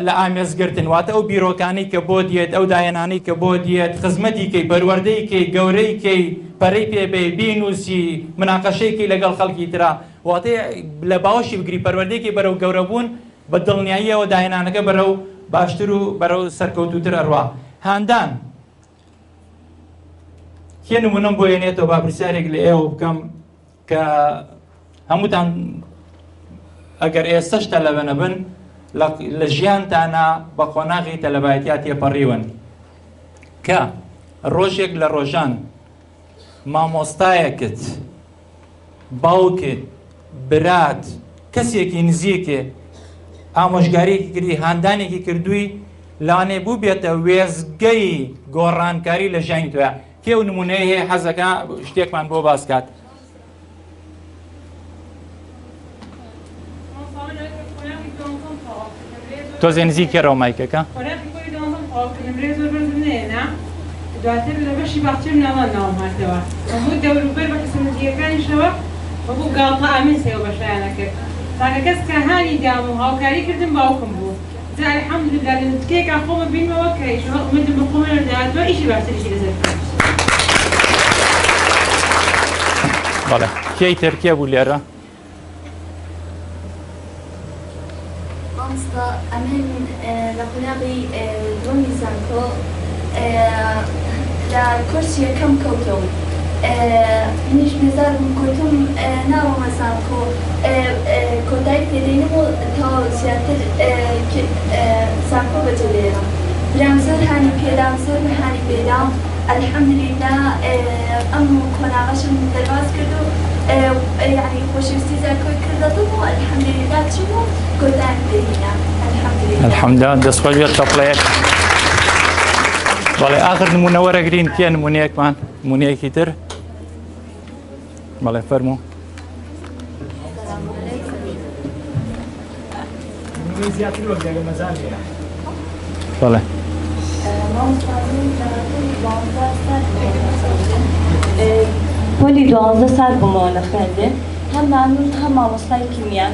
لە ئامێزگرتن، واتە ئەو بیرۆکانەی کە بۆ دیێت، ئەو داهێنانەی کە بۆ دیێت، خزمەتی کەی، پەروەردەی کەی، گەورەی کەی، پەرەی پێبەی، بینوسی، مناقەشەی کەی لەگەڵ خەڵکی ترا، واتە لە باوەشی بگری، پەروەردەی کەی بەرەو گەورەبوون، بە دڵنیاییەوە داهێنانەکە بەرەو باشتر و بەرەو سەرکەوتوتر ئەڕوا. هاندان کێ نمونەم بۆ هێنێتەوە؟ با پرسیارێک لە ئێوە بکەم کە هەمووتان ئەگەر ئێستەش تەلەبە نەبن لە ژیانتانە بە قۆناغی تەلەبایەتیا تێپەڕیون، کە ڕۆژێک لە ڕۆژان مامۆستایەکت، باوکت، برات، کەسێکی نزیکێ ئامۆژگاریەکی کردی، هاندانێکی کردووی، لەوانەیە بوو بێتە وێزگەی گۆڕانکاری لە ژیانی تۆیا. کێ و نمونەیە هەیە حەزەکە شتێکمان بۆ باس کات؟ تۆزێ نزیکەرەوە مایکەکە. دواتر لە بەشی باخچەی مناڵان ناوم هاتەوە، هەموو دەوروبەر بە کەسە نزیکەکانیشەوە وەکو گاڵتە ئامێز هەیە بەشایانە کرد. تاکە کەس کە هانی دام و هاوکاری کردم باوکم بوو. جا الحەمدللە لە نوتکەیەکا خۆمە بینمەوە کە ئیشەڵا ئومێدم بە خۆمە لە داهاتووە ئیشی باشتریشی لەسەر بکەم. بەڵێ، کێی تر کێ بوو لێرە؟ مامۆستا ئەمن لە قۆناغی دووەمی زانکۆ لە کۆرسی یەکەم کەوتم، منیش بێزار بووم، گوتم ناڕۆمە زانکۆ، کۆتایی پێدەینم و تەواو زیاتر زانکۆ بەجێ دێنم. برام زۆر هانی پێدام، زۆر هانی پێدام، الحەمدللە ئەم قۆناغەشم دەرباز کرد و یعنی خۆشەویستی زانکۆی کردە دڵم و الحەمدللە چووم و کۆتاییم پێهێنا الحەمدللە. الحەمدللە، دەست خۆش بێت. چەپڵەیەک. بەڵێ، ئاخر نمونە وەرەگرین. کێ نمونەیەکمان، نمونەیەکی تر؟ بەڵێ فەرموو. بەڵێ. پۆلی 12 سال بوومەوە لە خوێندن، هەم مامون هەم مامۆستای کیمیا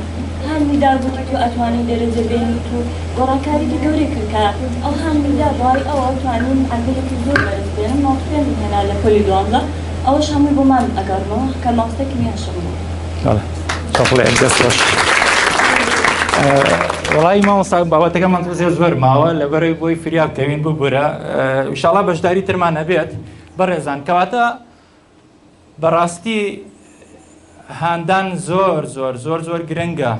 هانمیدا، گوتی تۆ ئەتوانی دەرەجە بێنیت و گۆڕانکاریکی گەورەی کرد کە ئەو هانمیدا، دوای ئەوە توانیم ئەندەلێکی زۆر بەرز بێنم، 95 هێنا لە پۆلی 12. ئەوەش هەمووی بۆ مامم ئەگەڕمەوە کە مامۆستای کیمیاشم بوو. بەڵێ، چەپڵەیەک، دەست خۆش. وەڵی مامۆستا بابەتەکەمان تۆزێ زۆر ماوە، لەبەرەوەی بۆی فریا بکەوین ببورە، ئینشاڵڵا بەشداری ترمان هەبێت بەڕێزان. کەواتە بەڕاستی هاندان زۆر زۆر زۆر زۆر گرنگە.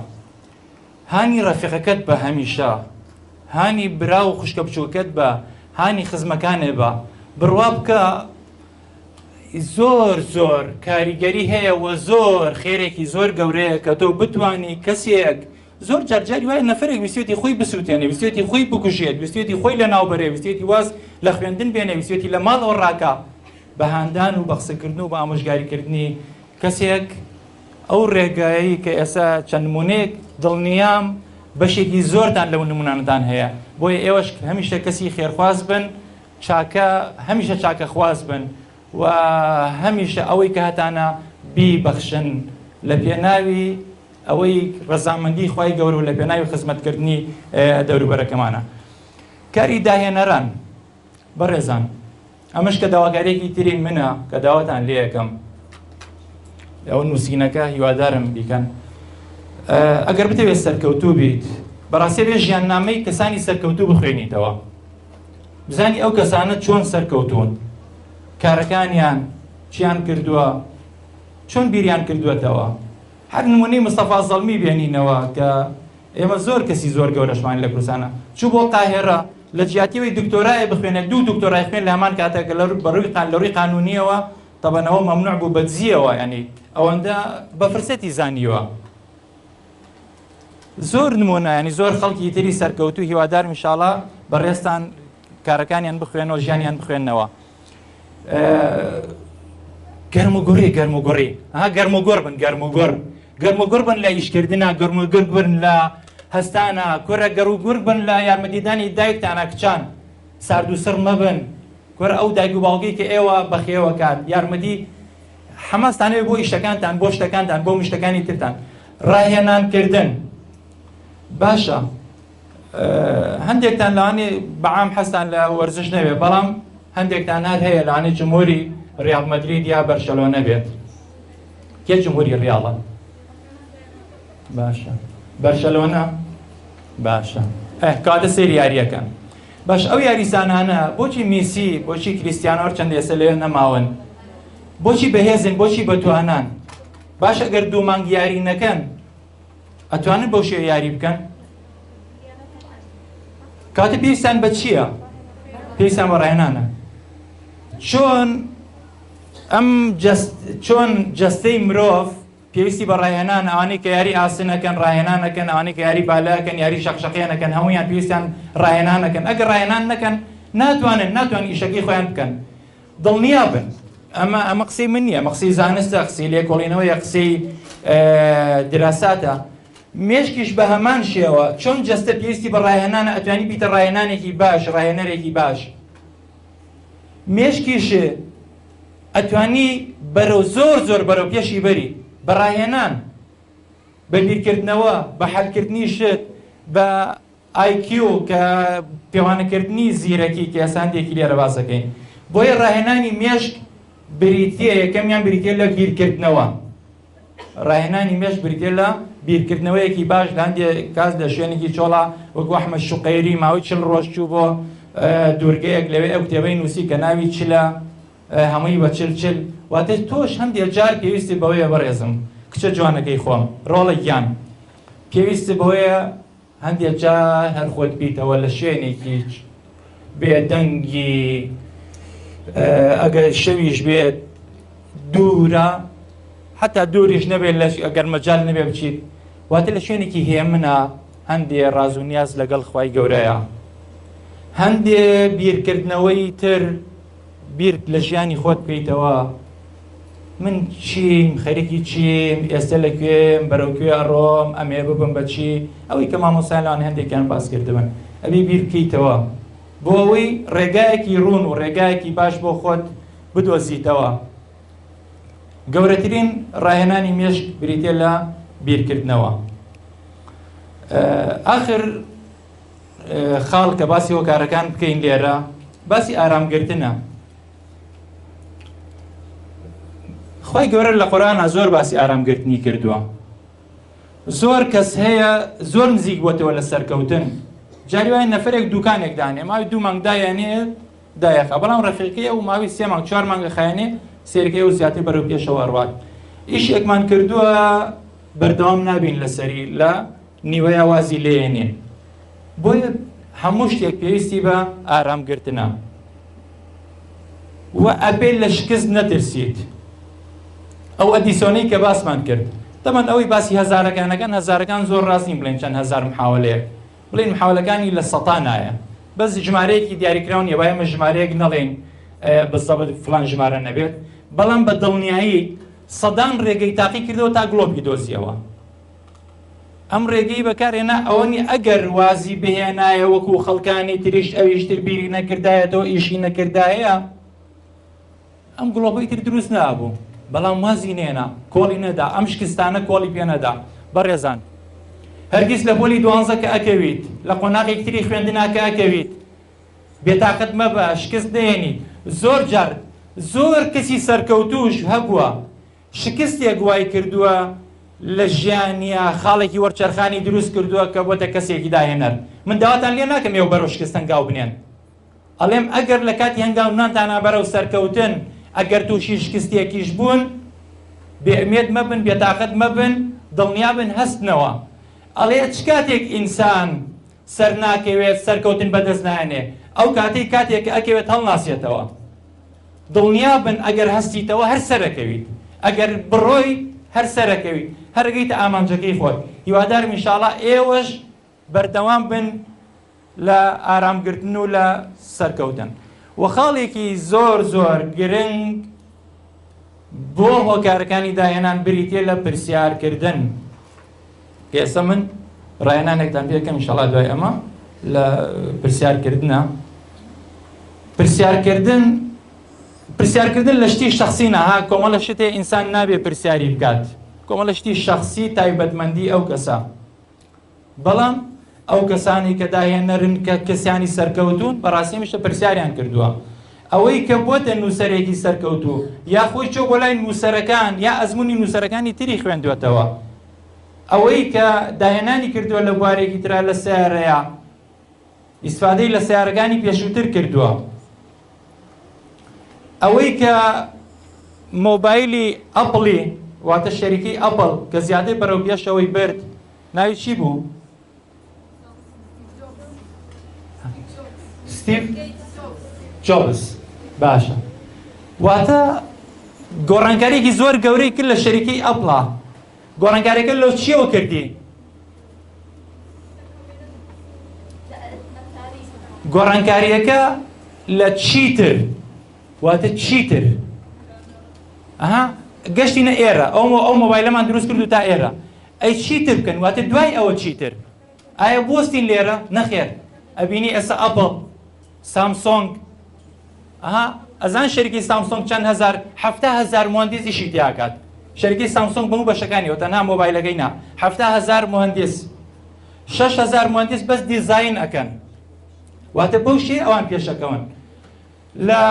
هانی ڕەفیقەکەت بە، هەمیشە هانی برا و خوشکە بچووکەت بە، هانی خزمەکانێ بە، بڕوا بکە زۆر زۆر کاریگەری هەیە و زۆر خێرێکی زۆر گەورەیە کە تۆ بتانی کەسێک. زۆر جارجاری وایە نەفرێک ویستێتی خۆی بسووتێنێ، ویستێتی خۆی بکوژێت، ویستێتی خۆی لە ناوبەرێ، ویستێتی واز لە خوێندن بێنێ، ویستێتی لە ماڵەوە ڕاکا، بە هاندان و بە قسەکردن و بە ئامۆژگاریکردنی کەسێک ئەو ڕێگایەی کە ئێستا چەند نمونەیەک، دڵنیام بەشێکی زۆرتان لەو نمونانەتان هەیە. بۆیە ئێوەش هەمیشە کەسی خێرخواز بن، چاکە هەمیشە چاکەخواز بن و هەمیشە ئەوەی کە هەتانە بیبەخشن لە پێناوی ئەوەی ڕەزامەندی خوای گەورە و لە پێناوی خزمەتکردنی دەوروبەرەکەمانە. کاری داهێنەران بەڕێزان، ئەمەش کە داواکاریەکی تری منە کە داواتان لێ یەکەم، ئەو نووسینەکە هیوادارم بیکەن. ئەگەر بتەوێت سەرکەوتوو بیت بەڕاستی بێ ژیاننامەی کەسانی سەرکەوتوو بخوێنیتەوە، بزانی ئەو کەسانە چۆن سەرکەوتوون، کارەکانیان چیان کردووە، چۆن بیریان کردووەتەوە. هەر نمونەی مستەفا زەڵمی بێنینەوە کە ئێمە زۆر کەسی زۆر گەورەشمان لە کوردستانە، چوو بۆ قاهێرە لە جیاتی ئەوەی دکتۆرایە بخوێنێت دوو دکتۆرای خوێن لە هەمان کاتە کە لە ڕووی قانونیەوە تەبەن ئەوە مەمنوع بوو بە دزیەوە، یانی ئەوەندە بە فرسەتی زانیوە. زۆر نمونە ینی زۆر خەڵکی تری سەرکەوتوو، هیوادارم ئینشاڵا بەڕێزتان کارەکانیان بخوێنەوە، ژیانیان بخوێنەوە. گەرم و گوڕی، گەرم و گوڕی، ها گەرم و گوڕ بن، گەرم و گوڕ، گەرم و گوڕ بن لە ئیشکردنا، گەرم و گوڕ بن لە هەستانە، کورە گەرم و گوڕ بن لە یارمەتیدانی دایکتانە، کچان سارد و سڕ مەبن، کورە ئەو دایک و باوکی کە ئێوە بەخێوەکات یارمەتی حەماستان هەیە بۆ ئیشەکانتان، بۆ شتەکانتان، بۆ مشتەکانی ترتان. ڕاهێنانکردن باشە، هەندێکتان لەوانەیە بەعام حەزتان لە وەرزش نەبێت، بەڵام هەندێکتان هەر هەیە لەوانەیە جمهوری ڕیاڵ مەدرید یا بەرشەلۆنە بێت. کێ جمهوری ڕیاڵە؟ باشە بەرشەلۆنە باشە. کاتە سەیری یاریەکەن. باش ئەو یاریزانانە بۆچی میسی، بۆچی کریستیانۆ چەند ئێستا لەوێ نەماون، بۆچی بەهێزن، بۆچی بەتوانان؟ باش ئەگەر دوو مانگ یاری نەکەن ئەتوانن بەو شێوە یاری بکەن؟ کاتە پێویستیان بە چییە؟ پێویستیان بە ڕاهێنانە. چۆن ئەم چۆن جەستەی مرۆڤ پێویستی بە ڕاهێنان، ئەوانەی کە یاری ئاسن ئەکەن ڕاهێنان ئەکەن، ئەوانەی کە یاری بالە ئەکەن، یاری شەقشەقیان ئەکەن، هەموویان پێویستیان ڕاهێنان ئەکەن. ئەگەر ڕاهێنان نەکەن ناتوانن، ناتوانن ئیشەکەی خۆیان بکەن. دڵنیا بن ئەمە ئەمە قسەی من نییە، ئەمە قسەی زانستە، قسەی لێکۆڵینەوەیە، قسەی دراساتە. مێشکیش بە هەمان شێوە چۆن جەستە پێویستی بە ڕاهێنانە، ئەتوانی بیتە ڕاهێنانێکی باش، ڕاهێنەرێکی باش، مێشکیش ئەتوانی بەرەو زۆر زۆر بەرەو پێشی بەری بە ڕاهێنان، بە بیرکردنەوە، بە حەلکردنی شت، بە IQ کە پێوانەکردنی زیرەکی کە ئێستا هەندێکی لێرە باس دەکەین. بۆیە ڕاهێنانی مێشک بریتییە، یەکەمیان بریتییە لە بیرکردنەوە. ڕاهێنانی مێشک بریتییە لە بیرکردنەوەیەکی باش لە هەندێک کاس لە شوێنێکی چۆڵا، وەکو ئەحمەد شوقەیری ماوەی 40 ڕۆژ چوو بۆ دوورگەیەک، لەوێ ئەو کتێبەی نووسی کە ناوی چلە، هەمووی بە چل چل. واتە تۆش هەندێک جار پێویستی بەوەیە بەڕێزم، کچە جوانەکەی خۆم، ڕۆڵە گیان، پێویستی بەوەیە هەندێک جار هەر خۆت بیتەوە لە شوێنێکی بێدەنگی، ئەگەر شەویش بێت دوورە، حتا دووریش نەبێت، ئەگەر مەجال نەبێت بچیت، واتە لە شوێنێکی هێمنە، هەندێ ڕاز و نیاز لەگەڵ خوای گەورەیە، هەندێ بیرکردنەوەی تر، بیر لە ژیانی خۆت بکەیتەوە، من چیم، خەریکی چیم، ئێستا لە کوێم، بەرەو کوێ ئەڕۆم، ئەمێ ببم بە چی، ئەوەی کە مامۆستایان لەوان هەندێکیان باس کردبن، ئەبی بیر بکەیتەوە بۆ ئەوەی ڕێگایەکی ڕوون و ڕێگایەکی باش بۆ خۆت بدۆزیتەوە. گەورەترین ڕاهێنانی مێشک بریتە لە بیرکردنەوە. ئاخر خاڵ کە باسی هۆکارەکان بکەین لێرە باسی ئارامگرتنە. خی گەورە لە قورئانا زۆر باسی ئارامگرتنی کردووە. زۆر کەس هەیە زۆر نزیک بۆتەوە لە سەرکەوتن، جاری وایە نەفرێک دوکانێک دانێ ماوەی دوو مانگ دایانێ دایەخا، بەڵام ڕەفیقی ئەو ماوەی سێ مانگ چوار مانگە خایەنێ، سێرەکەی ئەو زیاتر بەرەو پێشەوە ئەڕوات. ئیشێکمان کردووە بەردەوام نابین لەسەری، لە نیوەیە وازی لێنێ. بۆیە هەموو شتێک پێویستی بە ئارامگرتنە و ئەبێ لە شکست نەترسیت. ئەو ئەدیسۆنەی کە باسمان کرد، تەمان ئەوەی باسی هەزارەکانەکان، هەزارەکان زۆر ڕاست نین بڵێن چەند هەزار محاولەیەک، بڵێن محاولەکانی لە سەتا نایە، بەس ژمارەیەکی دیاریکراو نییە، وایە ئێمە ژمارەیەک نەڵێین بزەبت فلان ژمارە نەبێت، بەڵام بە دڵنیایی سەدان ڕێگەی تاقی کردەوە تا گڵۆپی دۆزیەوە. ئەم ڕێگەی بەکارهێنا ئەوە نییە ئەگەر وازی بهێنایە وەکو خەڵکانی تریش ئەویشتر بیری نەکردایەتەوە ئیشی نەکردایە ئەم گڵۆپەی تر دروست نابوو، بەڵام وازی نێنا، کۆڵی نەدا، ئەم شکستانە کۆڵی پێ نەدا. بەڕێزان هەرگیز لە پۆلی دوانزە کە ئەکەویت، لە قۆناغێک تری خوێندنا کە ئەکەویت، بێتاقەت مەبە، شکست نەیەنی. زۆر جار زۆر کەسی سەرکەوتوش هەبووە شکستێک وای کردووە لە ژیانیا خاڵێکی وەرچەرخانی دروست کردووە کە بۆتە کەسێکی داهێنەر. من داواتان لێ ناکەم ئێوە بەرەو شکست هەنگاو بنێن، ئەڵێم ئەگەر لە کاتی هەنگاونانتانا بەرەو سەرکەوتن ئەگەر تووشی شکستێکیش بوون بێئومێد مەبن، بێتاقەت مەبن، دڵنیابن هەستنەوە. ئەڵێ چ کاتێک ئینسان سەرناکەوێت، سەرکەوتن بەدەست نایەنێ؟ ئەو کاتەی کاتێک کە ئەکەوێت هەڵناسێتەوە. دڵنیابن ئەگەر هەستیتەوە هەر سەرەکەویت، ئەگەر بڕۆی هەر سەرەکەویت، هەر ئەگەیتە ئامانجەکەی خۆت. هیوادارم ئینشاڵا ئێوەش بەردەوام بن لە ئارامگرتن و لە سەرکەوتن. وە خاڵێکی زۆر زۆر گرنگ بۆ هۆکارەکانی داهێنان بریتیە لە پرسیارکردن. ئێستا من ڕاهێنانێکتان پێکەم ئینشاڵا دوای ئەمە لە پرسیارکردنە. پرسیارکردن پرسیارکردن لە شتی شخصی نەها، کۆمەڵە شتێ ئینسان نابێ پرسیاری بکات، کۆمەڵە شتی شخصی تایبەتمەندی ئەو کەسە. بەڵام ئەو کەسانی کە داهێنەرن، کە کەسانی سەرکەوتون، بەڕاستی هەمیشە پرسیاریان کردووە. ئەوەی کە بۆتە نووسەرێکی سەرکەوتوو یا خۆی چۆ بۆ لای نووسەرەکان یا ئەزمموی نووسەرەکانی تری خوێندوێتەوە، ئەوەی کە داهێنانی کردووە لە بوارێکی ترا لە سیارەیە ئیسفادەی لە سیارەکانی پێشووتر کردووە، ئەوەی کە مۆبایلی ئەپڵی واتە شەریکەی ئەپڵ کە زیادەی بەرەو پێشەوەی برد ناوی چی بوو؟ ستیڤ جۆبس. باشە، واتە گۆڕانکاریێکی زۆر گەورەی کرد لە شەریکەی ئەپڵا. گۆڕانکاریەکە لەو چیەوە کردی؟ گۆڕانکاریەکە لە چیتر، واتە چیتر ئەها گەشتینە ئێرە، ئەو مۆبایلەمان دروست کرد و تا ئێرە، ئەی چیتر بکەن؟ واتە دوای ئەوە چیتر؟ ئایا بۆستین لێرە؟ نەخێر. ئەبینی ئێستا ئەپڵ، سامسۆنگ، ئەها ئەزان شەریکەی سامسۆنگ چەند هەزار، 70,000 مهندس ئیشی تیاکات. شەریکەی سامسۆنگ بەموو بەشەکانیەوە، تەنها مۆبایلەکەی نا، 70,000 مهندس، 6,000 مهندس بەس دیزاین ئەکەن. واتە بەو شێ ئەوان پێشەکەون لە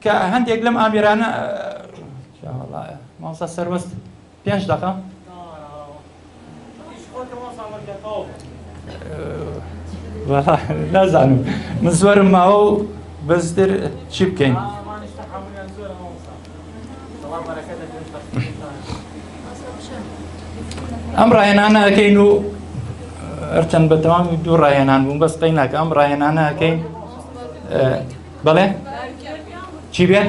کە هەندێک لەم ئامێرانە. مامۆستا سەربەست 5 دقە نازانم، من زۆرم ماوە و بەستر چی بکەین؟ ئەم ڕاهێنانە ئەەکەین و هەرچەند بە تەوامی دوو ڕاهێنان بووم بەس قەی ناکە ئەم ڕاهێنانە ئەەکەین. بەڵێ چی بێ؟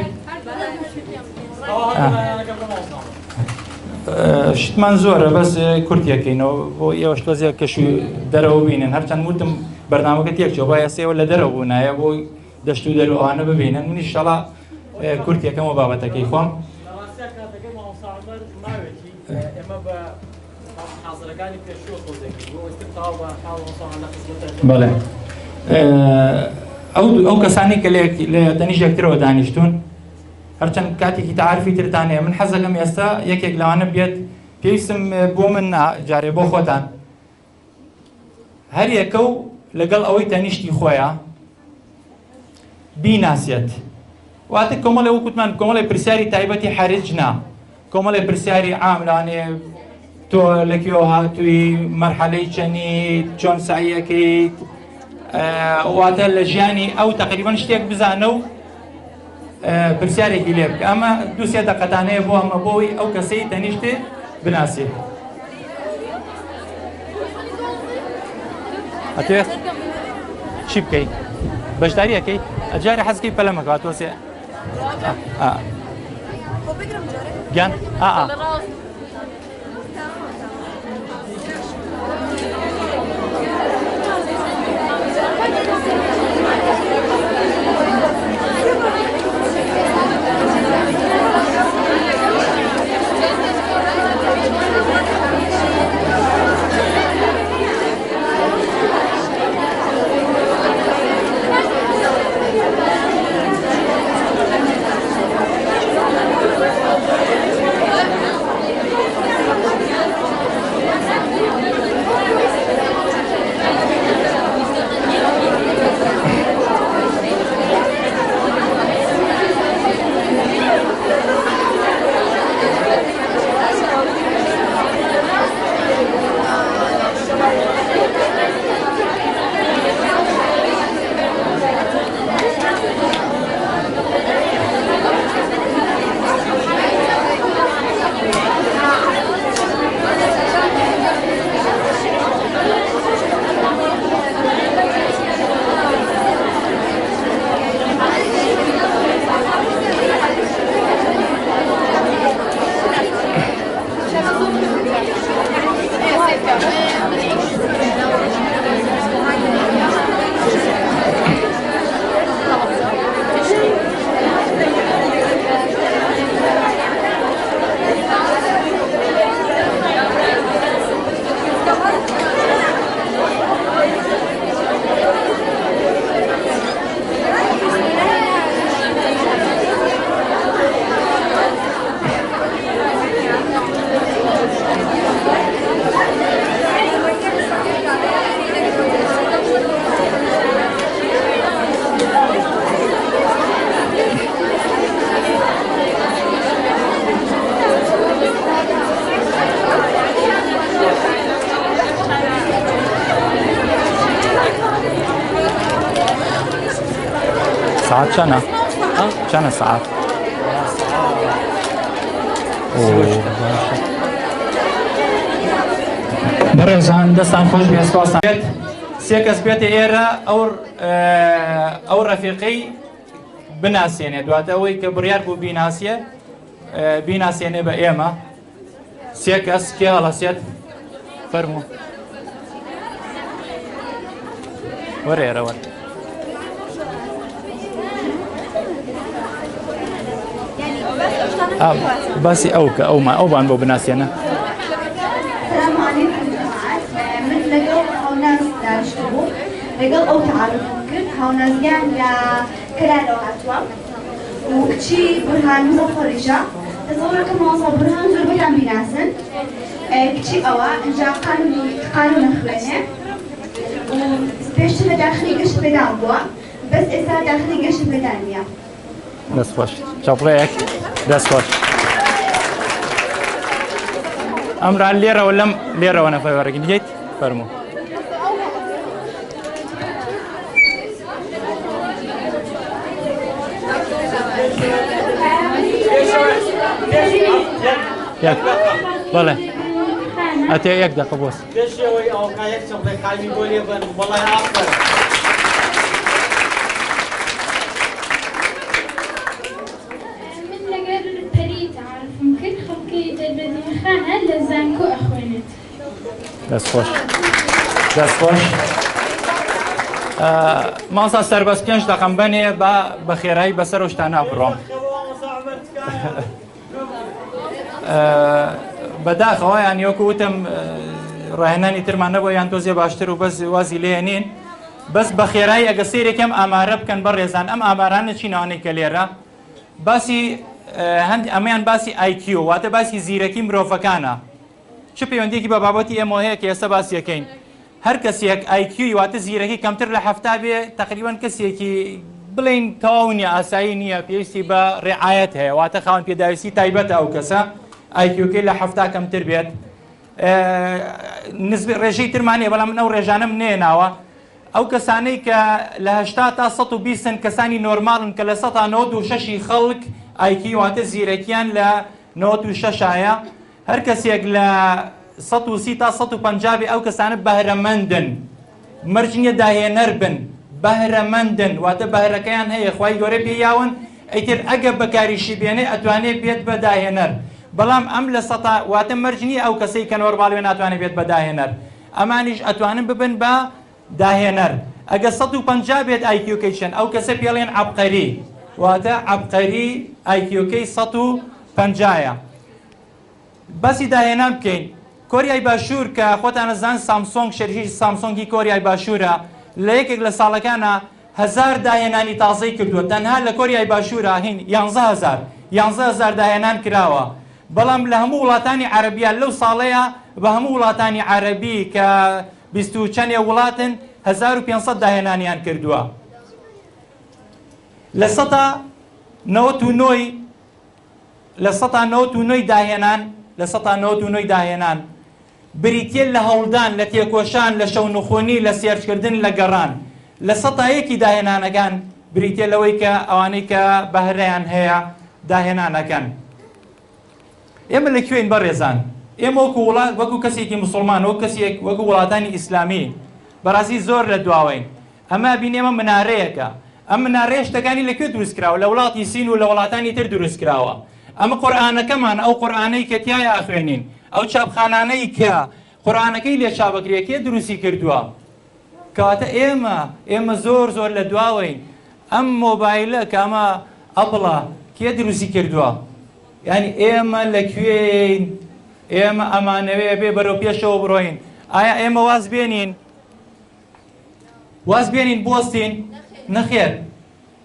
شتمان زۆرە بەس کورتیەکەینەوە بۆ ئێوەش تۆزێک کەش دەرەوە بینن. هەرچەند وتم بەرنامەکە تێکچوە، با ئێستا ئێوە لە دەرەوە بوونایە بۆ دەشت و دەرەوانە ببینن. منیش شەڵا کورتیەکەمەوە بابەتەکەی خۆم. بەڵێ ئەو کەسانی کە لە تەنیش یەکترەوە دانیشتون، هەرچەند کاتێکی تعارفی ترتان هەیە، من حەزەکەم ئێستا یەکێک لەوانە بێت، پێویستم بۆ من جارێ بۆ خۆتان، هەر یەکە و لەگەڵ ئەوەی تەنیشتی خۆیە بیناسێت. واتە کۆمەڵێ وەکوتمان کۆمەڵێ پرسیاری تایبەتی حەرج نا، کۆمەڵێ پرسیاری عام، لەوانەیە تۆ لەکوێوە هاتووی، مەرحەلەی چەنیت، چۆن سعیەکەیت، واتە لە ژیانی ئەو تقریبا شتێک بزانە و پرسیارێکی لێ بکە. ئەمە دوو سێ دەقەتانەیە بۆ ئەمە، بۆی ئەو کەسەی تەنیشتێ بناسێت. ئەتوێ چی بکەیت؟ بەشداریەکەی ئەجارە حەزکەی پەلەمەکە تۆسێ گیان ئا سەعات چەنە؟ چەنە سەعات؟ بەڕێزان دەستان خۆش بێ سپاستان بێت سێ کەس بێتە ئێرە ئەو ئەو ڕەفیقەی بناسێنێ دواتە ئەوەی کە بڕیار بوو بیناسیە بیناسێنێ بە ئێمە سێ کەس کێ هەڵەسێت فەرموو وەرە ئێرە وەرە باسی ئەو کە ئەوما ئەوبان بۆ بناسیێنە سلام علیکم جماعت من لەگەڵ هاوناز دانیشتبوو لەگەڵ ئەو تعارفم کرد هاونازیان لە کەلارەوە هاتووە و کچی بورهان مزەفەڕیشە تەسەوڕەکەم مامۆستا بورهان زۆربەتان بیناسن کچی ئەوە ئینجا قانونی قانون ئەخوێنێ و پێشتر لە داخلی گەشت پێدان بووە بەس ئێستا داخلی گەشت پێدان نییە. دەست خۆش چاپڵەیەک دەست خۆش ئەمران لێرەوە لەم لێرەوە نەفەر وەرەگین یەیت فەرموو یەک بەڵێ ئەتێ یەک دەقە بۆس پێشەوەی ئەوکا یەک چەپڵەی قایمی بۆ لێ بەن وەڵای ئافەرم. من لەگەر پەری تەعارفم کرد خەڵکی دەربەدینخانە لە زانکۆ ئەخوێنێت. دەست خۆش دەست خۆش مامۆستا سەربەست پێنج دەقەم بەنێ با بە خێرایی بەسەر ئەو شتانە بڕۆم بەداخەوە یان وەکو وتم ڕاهێنانی ترمان نەبوو یان تۆزێ باشتر و بەس وازی لێنین بەس بە خێرایی ئەگە سەیرێکم ئامارە بکەن بەڕێزان ئەم ئامارانە چی ناوانەی کە لێرە باسی هەند ئەمەیان باسی IQ واتە باسی زیرەکی مرۆڤەکانە چ پەیوەندیەکی بە بابەتی ئێمەوە هەیە کە ئێستا باسی ئەکەین؟ هەر کەسێک IQ ی واتە زیرەکی کەمتر لە 70 بێ تەقریبەن کەسێکی بڵێین تەواو نییە ئاسایی نییە پێویستی بە ڕعایەت هەیە واتە خاوەن پێداویستی تایبەتە ئەو کەسە IQ ەکەی لە 70 کەمتر بێت نزب ڕێژەی ترمان هەیە بەڵام من ئەو ڕێژانەم نێناوە ئەو کەسانەی کە لە 80 تا 120 کەسانی نۆرماڵن کە لە 96 خەڵک IQ واتە زیرەکیان لە 96 ە هەر کەسێک لە 130 تا 150 بێ ئەو کەسانە بەهرەمەندن مەرج نییە داهێنەر بن بەهرەمەندن واتە بەهرەکەیان هەیە خوای گەورە پێی یاون ئیتر ئەگە بەکاریشی بێنێ ئەتوانێ بێت بە داهێنەر بەڵام ئەم لە سەتا واتە مەرج نییە ئەو کەسەی کە نۆرماڵ بێ ناتوانێ بێت بە داهێنەر ئەمانیش ئەتوانن ببن بە داهێنەر ئەگە 150 بێت IQ ەکەی چەند ئەو کەسە پێڵێن عەبقەری واتە عەبقەری IQ ەکەی 150 یە باسی داهێنان بکەین کۆریای باشوور کە خۆتان ئەزان سامسۆنگ شەریکەی سامسۆنگی کۆریای باشوورە لە یەکێک لە ساڵەکانا هەزار داهێنانی تازەی کردووە تەنها لە کۆریای باشوورا هین یانزە هەزار 11 هەزار داهێنان کراوە بەڵام لە هەموو وڵاتانی عەرەبیا لەو ساڵەیە بە هەموو وڵاتانی عەرەبی کە بیست و چەندێ وڵاتن 1500 داهێنانیان کردووە لە سەتا نەوەت و نۆی 99% ی داهێنان، 99% ی داهێنان بریتییە لە هەوڵدان، لە تێکۆشان، لە شەونخونی، لە سێرچکردن، لە گەڕان. 1% ی داهێنانەکان بریتییە لەوەی کە ئەوانەی کە بەهرەیان هەیە داهێنان ئەکەن. ئێمە لە کوێین بەڕێزان؟ ئێمە وەکو وڵات، وەکو کەسێکی موسڵمان، وەکو کەسێک، وەکو وڵاتانی ئیسلامی بەڕاستی زۆر لە دواوەین. ئەمە ئەبینی ئەمە منارەیەکە ئەم منارەیە شتەکانی لە کوێ دروست کراوە لە وڵاتی سین و لە وڵاتانی تر دروست کراوە ئەمە قورئانەکەمان ئەو قورئانەی کە تیایا ئەخوێنین ئەو چاپخانانەی کە قورئانەکەی لێ چاپ ئەکرێ کێ دروستی کردووە کەواتە ئێمە ئێمە زۆر زۆر لە دواوەین ئەم مۆبایلە کە ئەمە ئەپڵە کێ دروستی کردووە یعنی ئێمە لە کوێین ئێمە ئەمانەوێ بێ بەرەو پێشەوە بڕۆین ئایا ئێمە واز بێنین واز بێنین بوەستین؟ نەخێر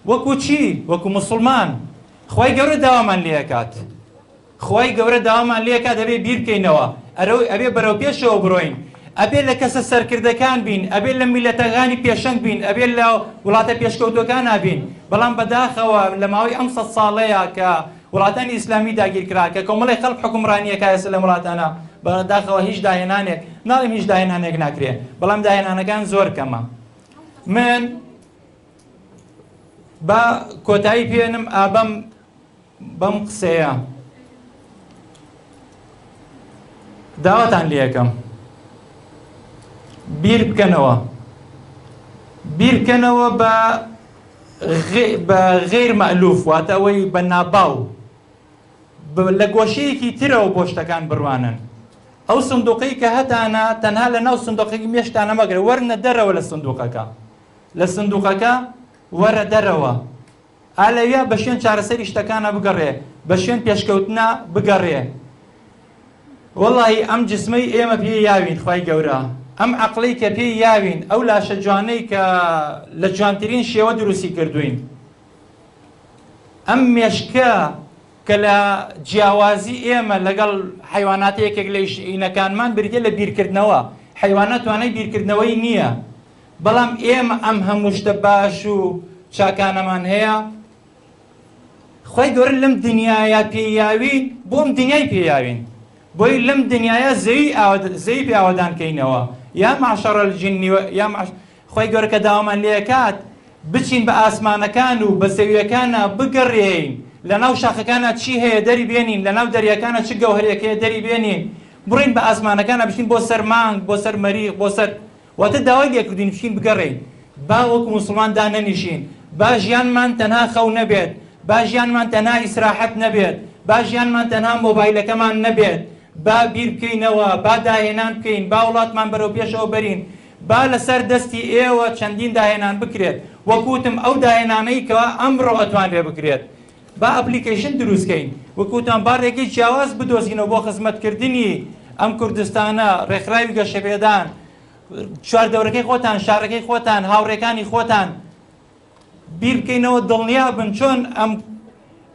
وەکو چی؟ وەکو موسڵمان خوای گەورە داوامان لێکات خوای گەورە داوامان لێکات ئەبێ بیر بکەینەوە ئەبێ بەرەو پێشەوە بڕۆین ئەبێ لە کەسە سەرکردەکان بین ئەبێ لە میلەتەکانی پێشەنگ بین ئەبێ لە وڵاتە پێشکەوتوەکانا بین بەڵام بەداخەوە لە ماوەی ئەم سەد ساڵەیە کە وڵاتانی ئیسلامی داگیرکرا کە کۆمەڵی خەڵک حوکمڕانیەکە ئێستا لەم وڵاتانە بەداخەوە هیچ داهێنانێک ناڵێم هیچ داهێنانێک ناکرێ بەڵام داهێنانەکان زۆر کەمە من با کۆتایی پێنم ئابەم بەم قسەیە داواتان لێکەم بیر بکەنەوە بیرکەنەوە بە بە غیر مەلوف واتە ئەوەی بە ناباو لە گۆشەیەکی ترەوە بۆ شتەکان بڕوانن ئەو سندوقەی کە هەتانە تەنها لە ناو سندوقەکەی مێشتانە مەگرە وەرنە دەرەوە لە سندوقەکە لە سندوقەکە وەرە دەرەوە ئا لەویا بە شوێن چارەسەری شتەکانا بگەڕێ، بە شوێن پێشکەوتنا بگەڕێ. وەڵاهی ئەم جسمەی ئێمە پێی یاوین خوای گەورە، ئەم عەقڵەی کە پێی یاوین، ئەو لاشە جوانەی کە لە جوانترین شێوە دروستی کردووین، ئەم مێشکە کە لە جیاوازی ئێمە لەگەڵ حەیواناتە یەکێک لە ئینەکانمان بریتیە لە بیرکردنەوە، حەیوانات توانای بیرکردنەوەی نییە، بەڵام ئێمە ئەم هەموو شتە باش و چاکانەمان هەیە خوای گەورە لەم دنیایا پێی یاوین بۆ ئەم دنیای پێ یاوین بۆی لەم دنیایا زەوی زەوی پێ ئاوەدان کەینەوە یا معشر الجن یا معش خوای گەورە کە داوامان لێکات بچین بە ئاسمانەکان و بە زەویەکانە بگەڕێین لەناو شاخەکانە چی هەیە دەری بێنین لەناو دەریاکانە چ گەوهەرێک هەیە دەری بێنین بڕۆین بە ئاسمانەکانە بچین بۆ سەر مانگ بۆ سەر مەریخ بۆ سەر واتە داوای لێکردوین بچین بگەڕێین با وەکو موسڵمان دانەنیشین با ژیانمان تەنها خەو نەبێت با ژیانمان تەنها ئیسراحەت نەبێت با ژیانمان تەنها مۆبایلەکەمان نەبێت با بیر بکەینەوە با داهێنان بکەین با وڵاتمان بەرەو پێشەوە بەرین با لەسەر دەستی ئێوە چەندین داهێنان بکرێت وەکو وتم ئەو داهێنانەی کەوا ئەمڕۆ ئەتوانرێ بکرێت با ئەپلیکەیشن دروست کەین وەکو وتمان با ڕێگەی جیاواز بدۆزینەوە بۆ خزمەتکردنی ئەم کوردستانە، ڕێکخراوی گەشەپێدان، چواردەورەکەی خۆتان، شارەکەی خۆتان، هاوڕێکانی خۆتان بیر بکەینەوە دڵنیا بن چۆن ئەم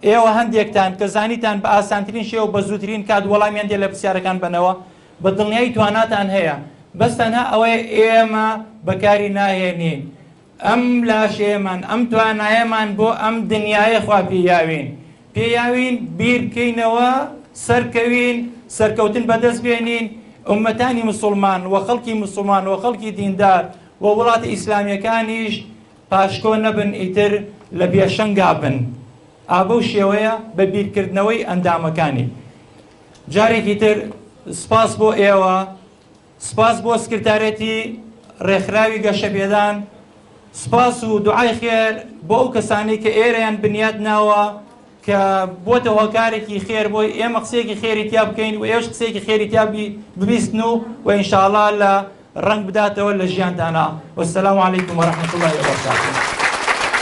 ئێوە هەندێکتان کە زانیتان بە ئاسانترین شێوە بە زووترین کات وەڵامی هەندێک لە پرسیارەکان بەنەوە بە دڵنیایی تواناتان هەیە بەس تەنها ئەوەیە ئێمە بەکاری ناهێنین ئەم لاشەیەمان، ئەم توانایەمان بۆ ئەم دنیایە خوا پێی یاوین، پێی یاوین بیر بکەینەوە، سەرکەوین، سەرکەوتن بەدەست بێنین، ئوممەتانی موسوڵمان و خەڵکی موسوڵمان و خەڵکی دیندار و وڵاتە ئیسلامیەکانیش پاشکۆ نەبن ئیتر لە پێشەنگا بن ئا بەو شێوەیە بە بیرکردنەوەی ئەندامەکانی. جارێکی تر سوپاس بۆ ئێوە. سپاس بۆ سکرتارێتی ڕێکخراوی گەشەپێدان، سپاس و دوعای خێر بۆ ئەو کەسانەی کە ئێرەیان بنیات ناوە کە بۆتە هۆکارێکی خێر بۆی ئێمە قسەیەکی خێری تیا بکەین و ئێوەش قسەیەکی خێری تیا ببیستن و و ئینشاءاللە لە ڕەنگ بداتەوە لە ژیانتانا. والسلام علیکم ورحمة اللە وبرکاته.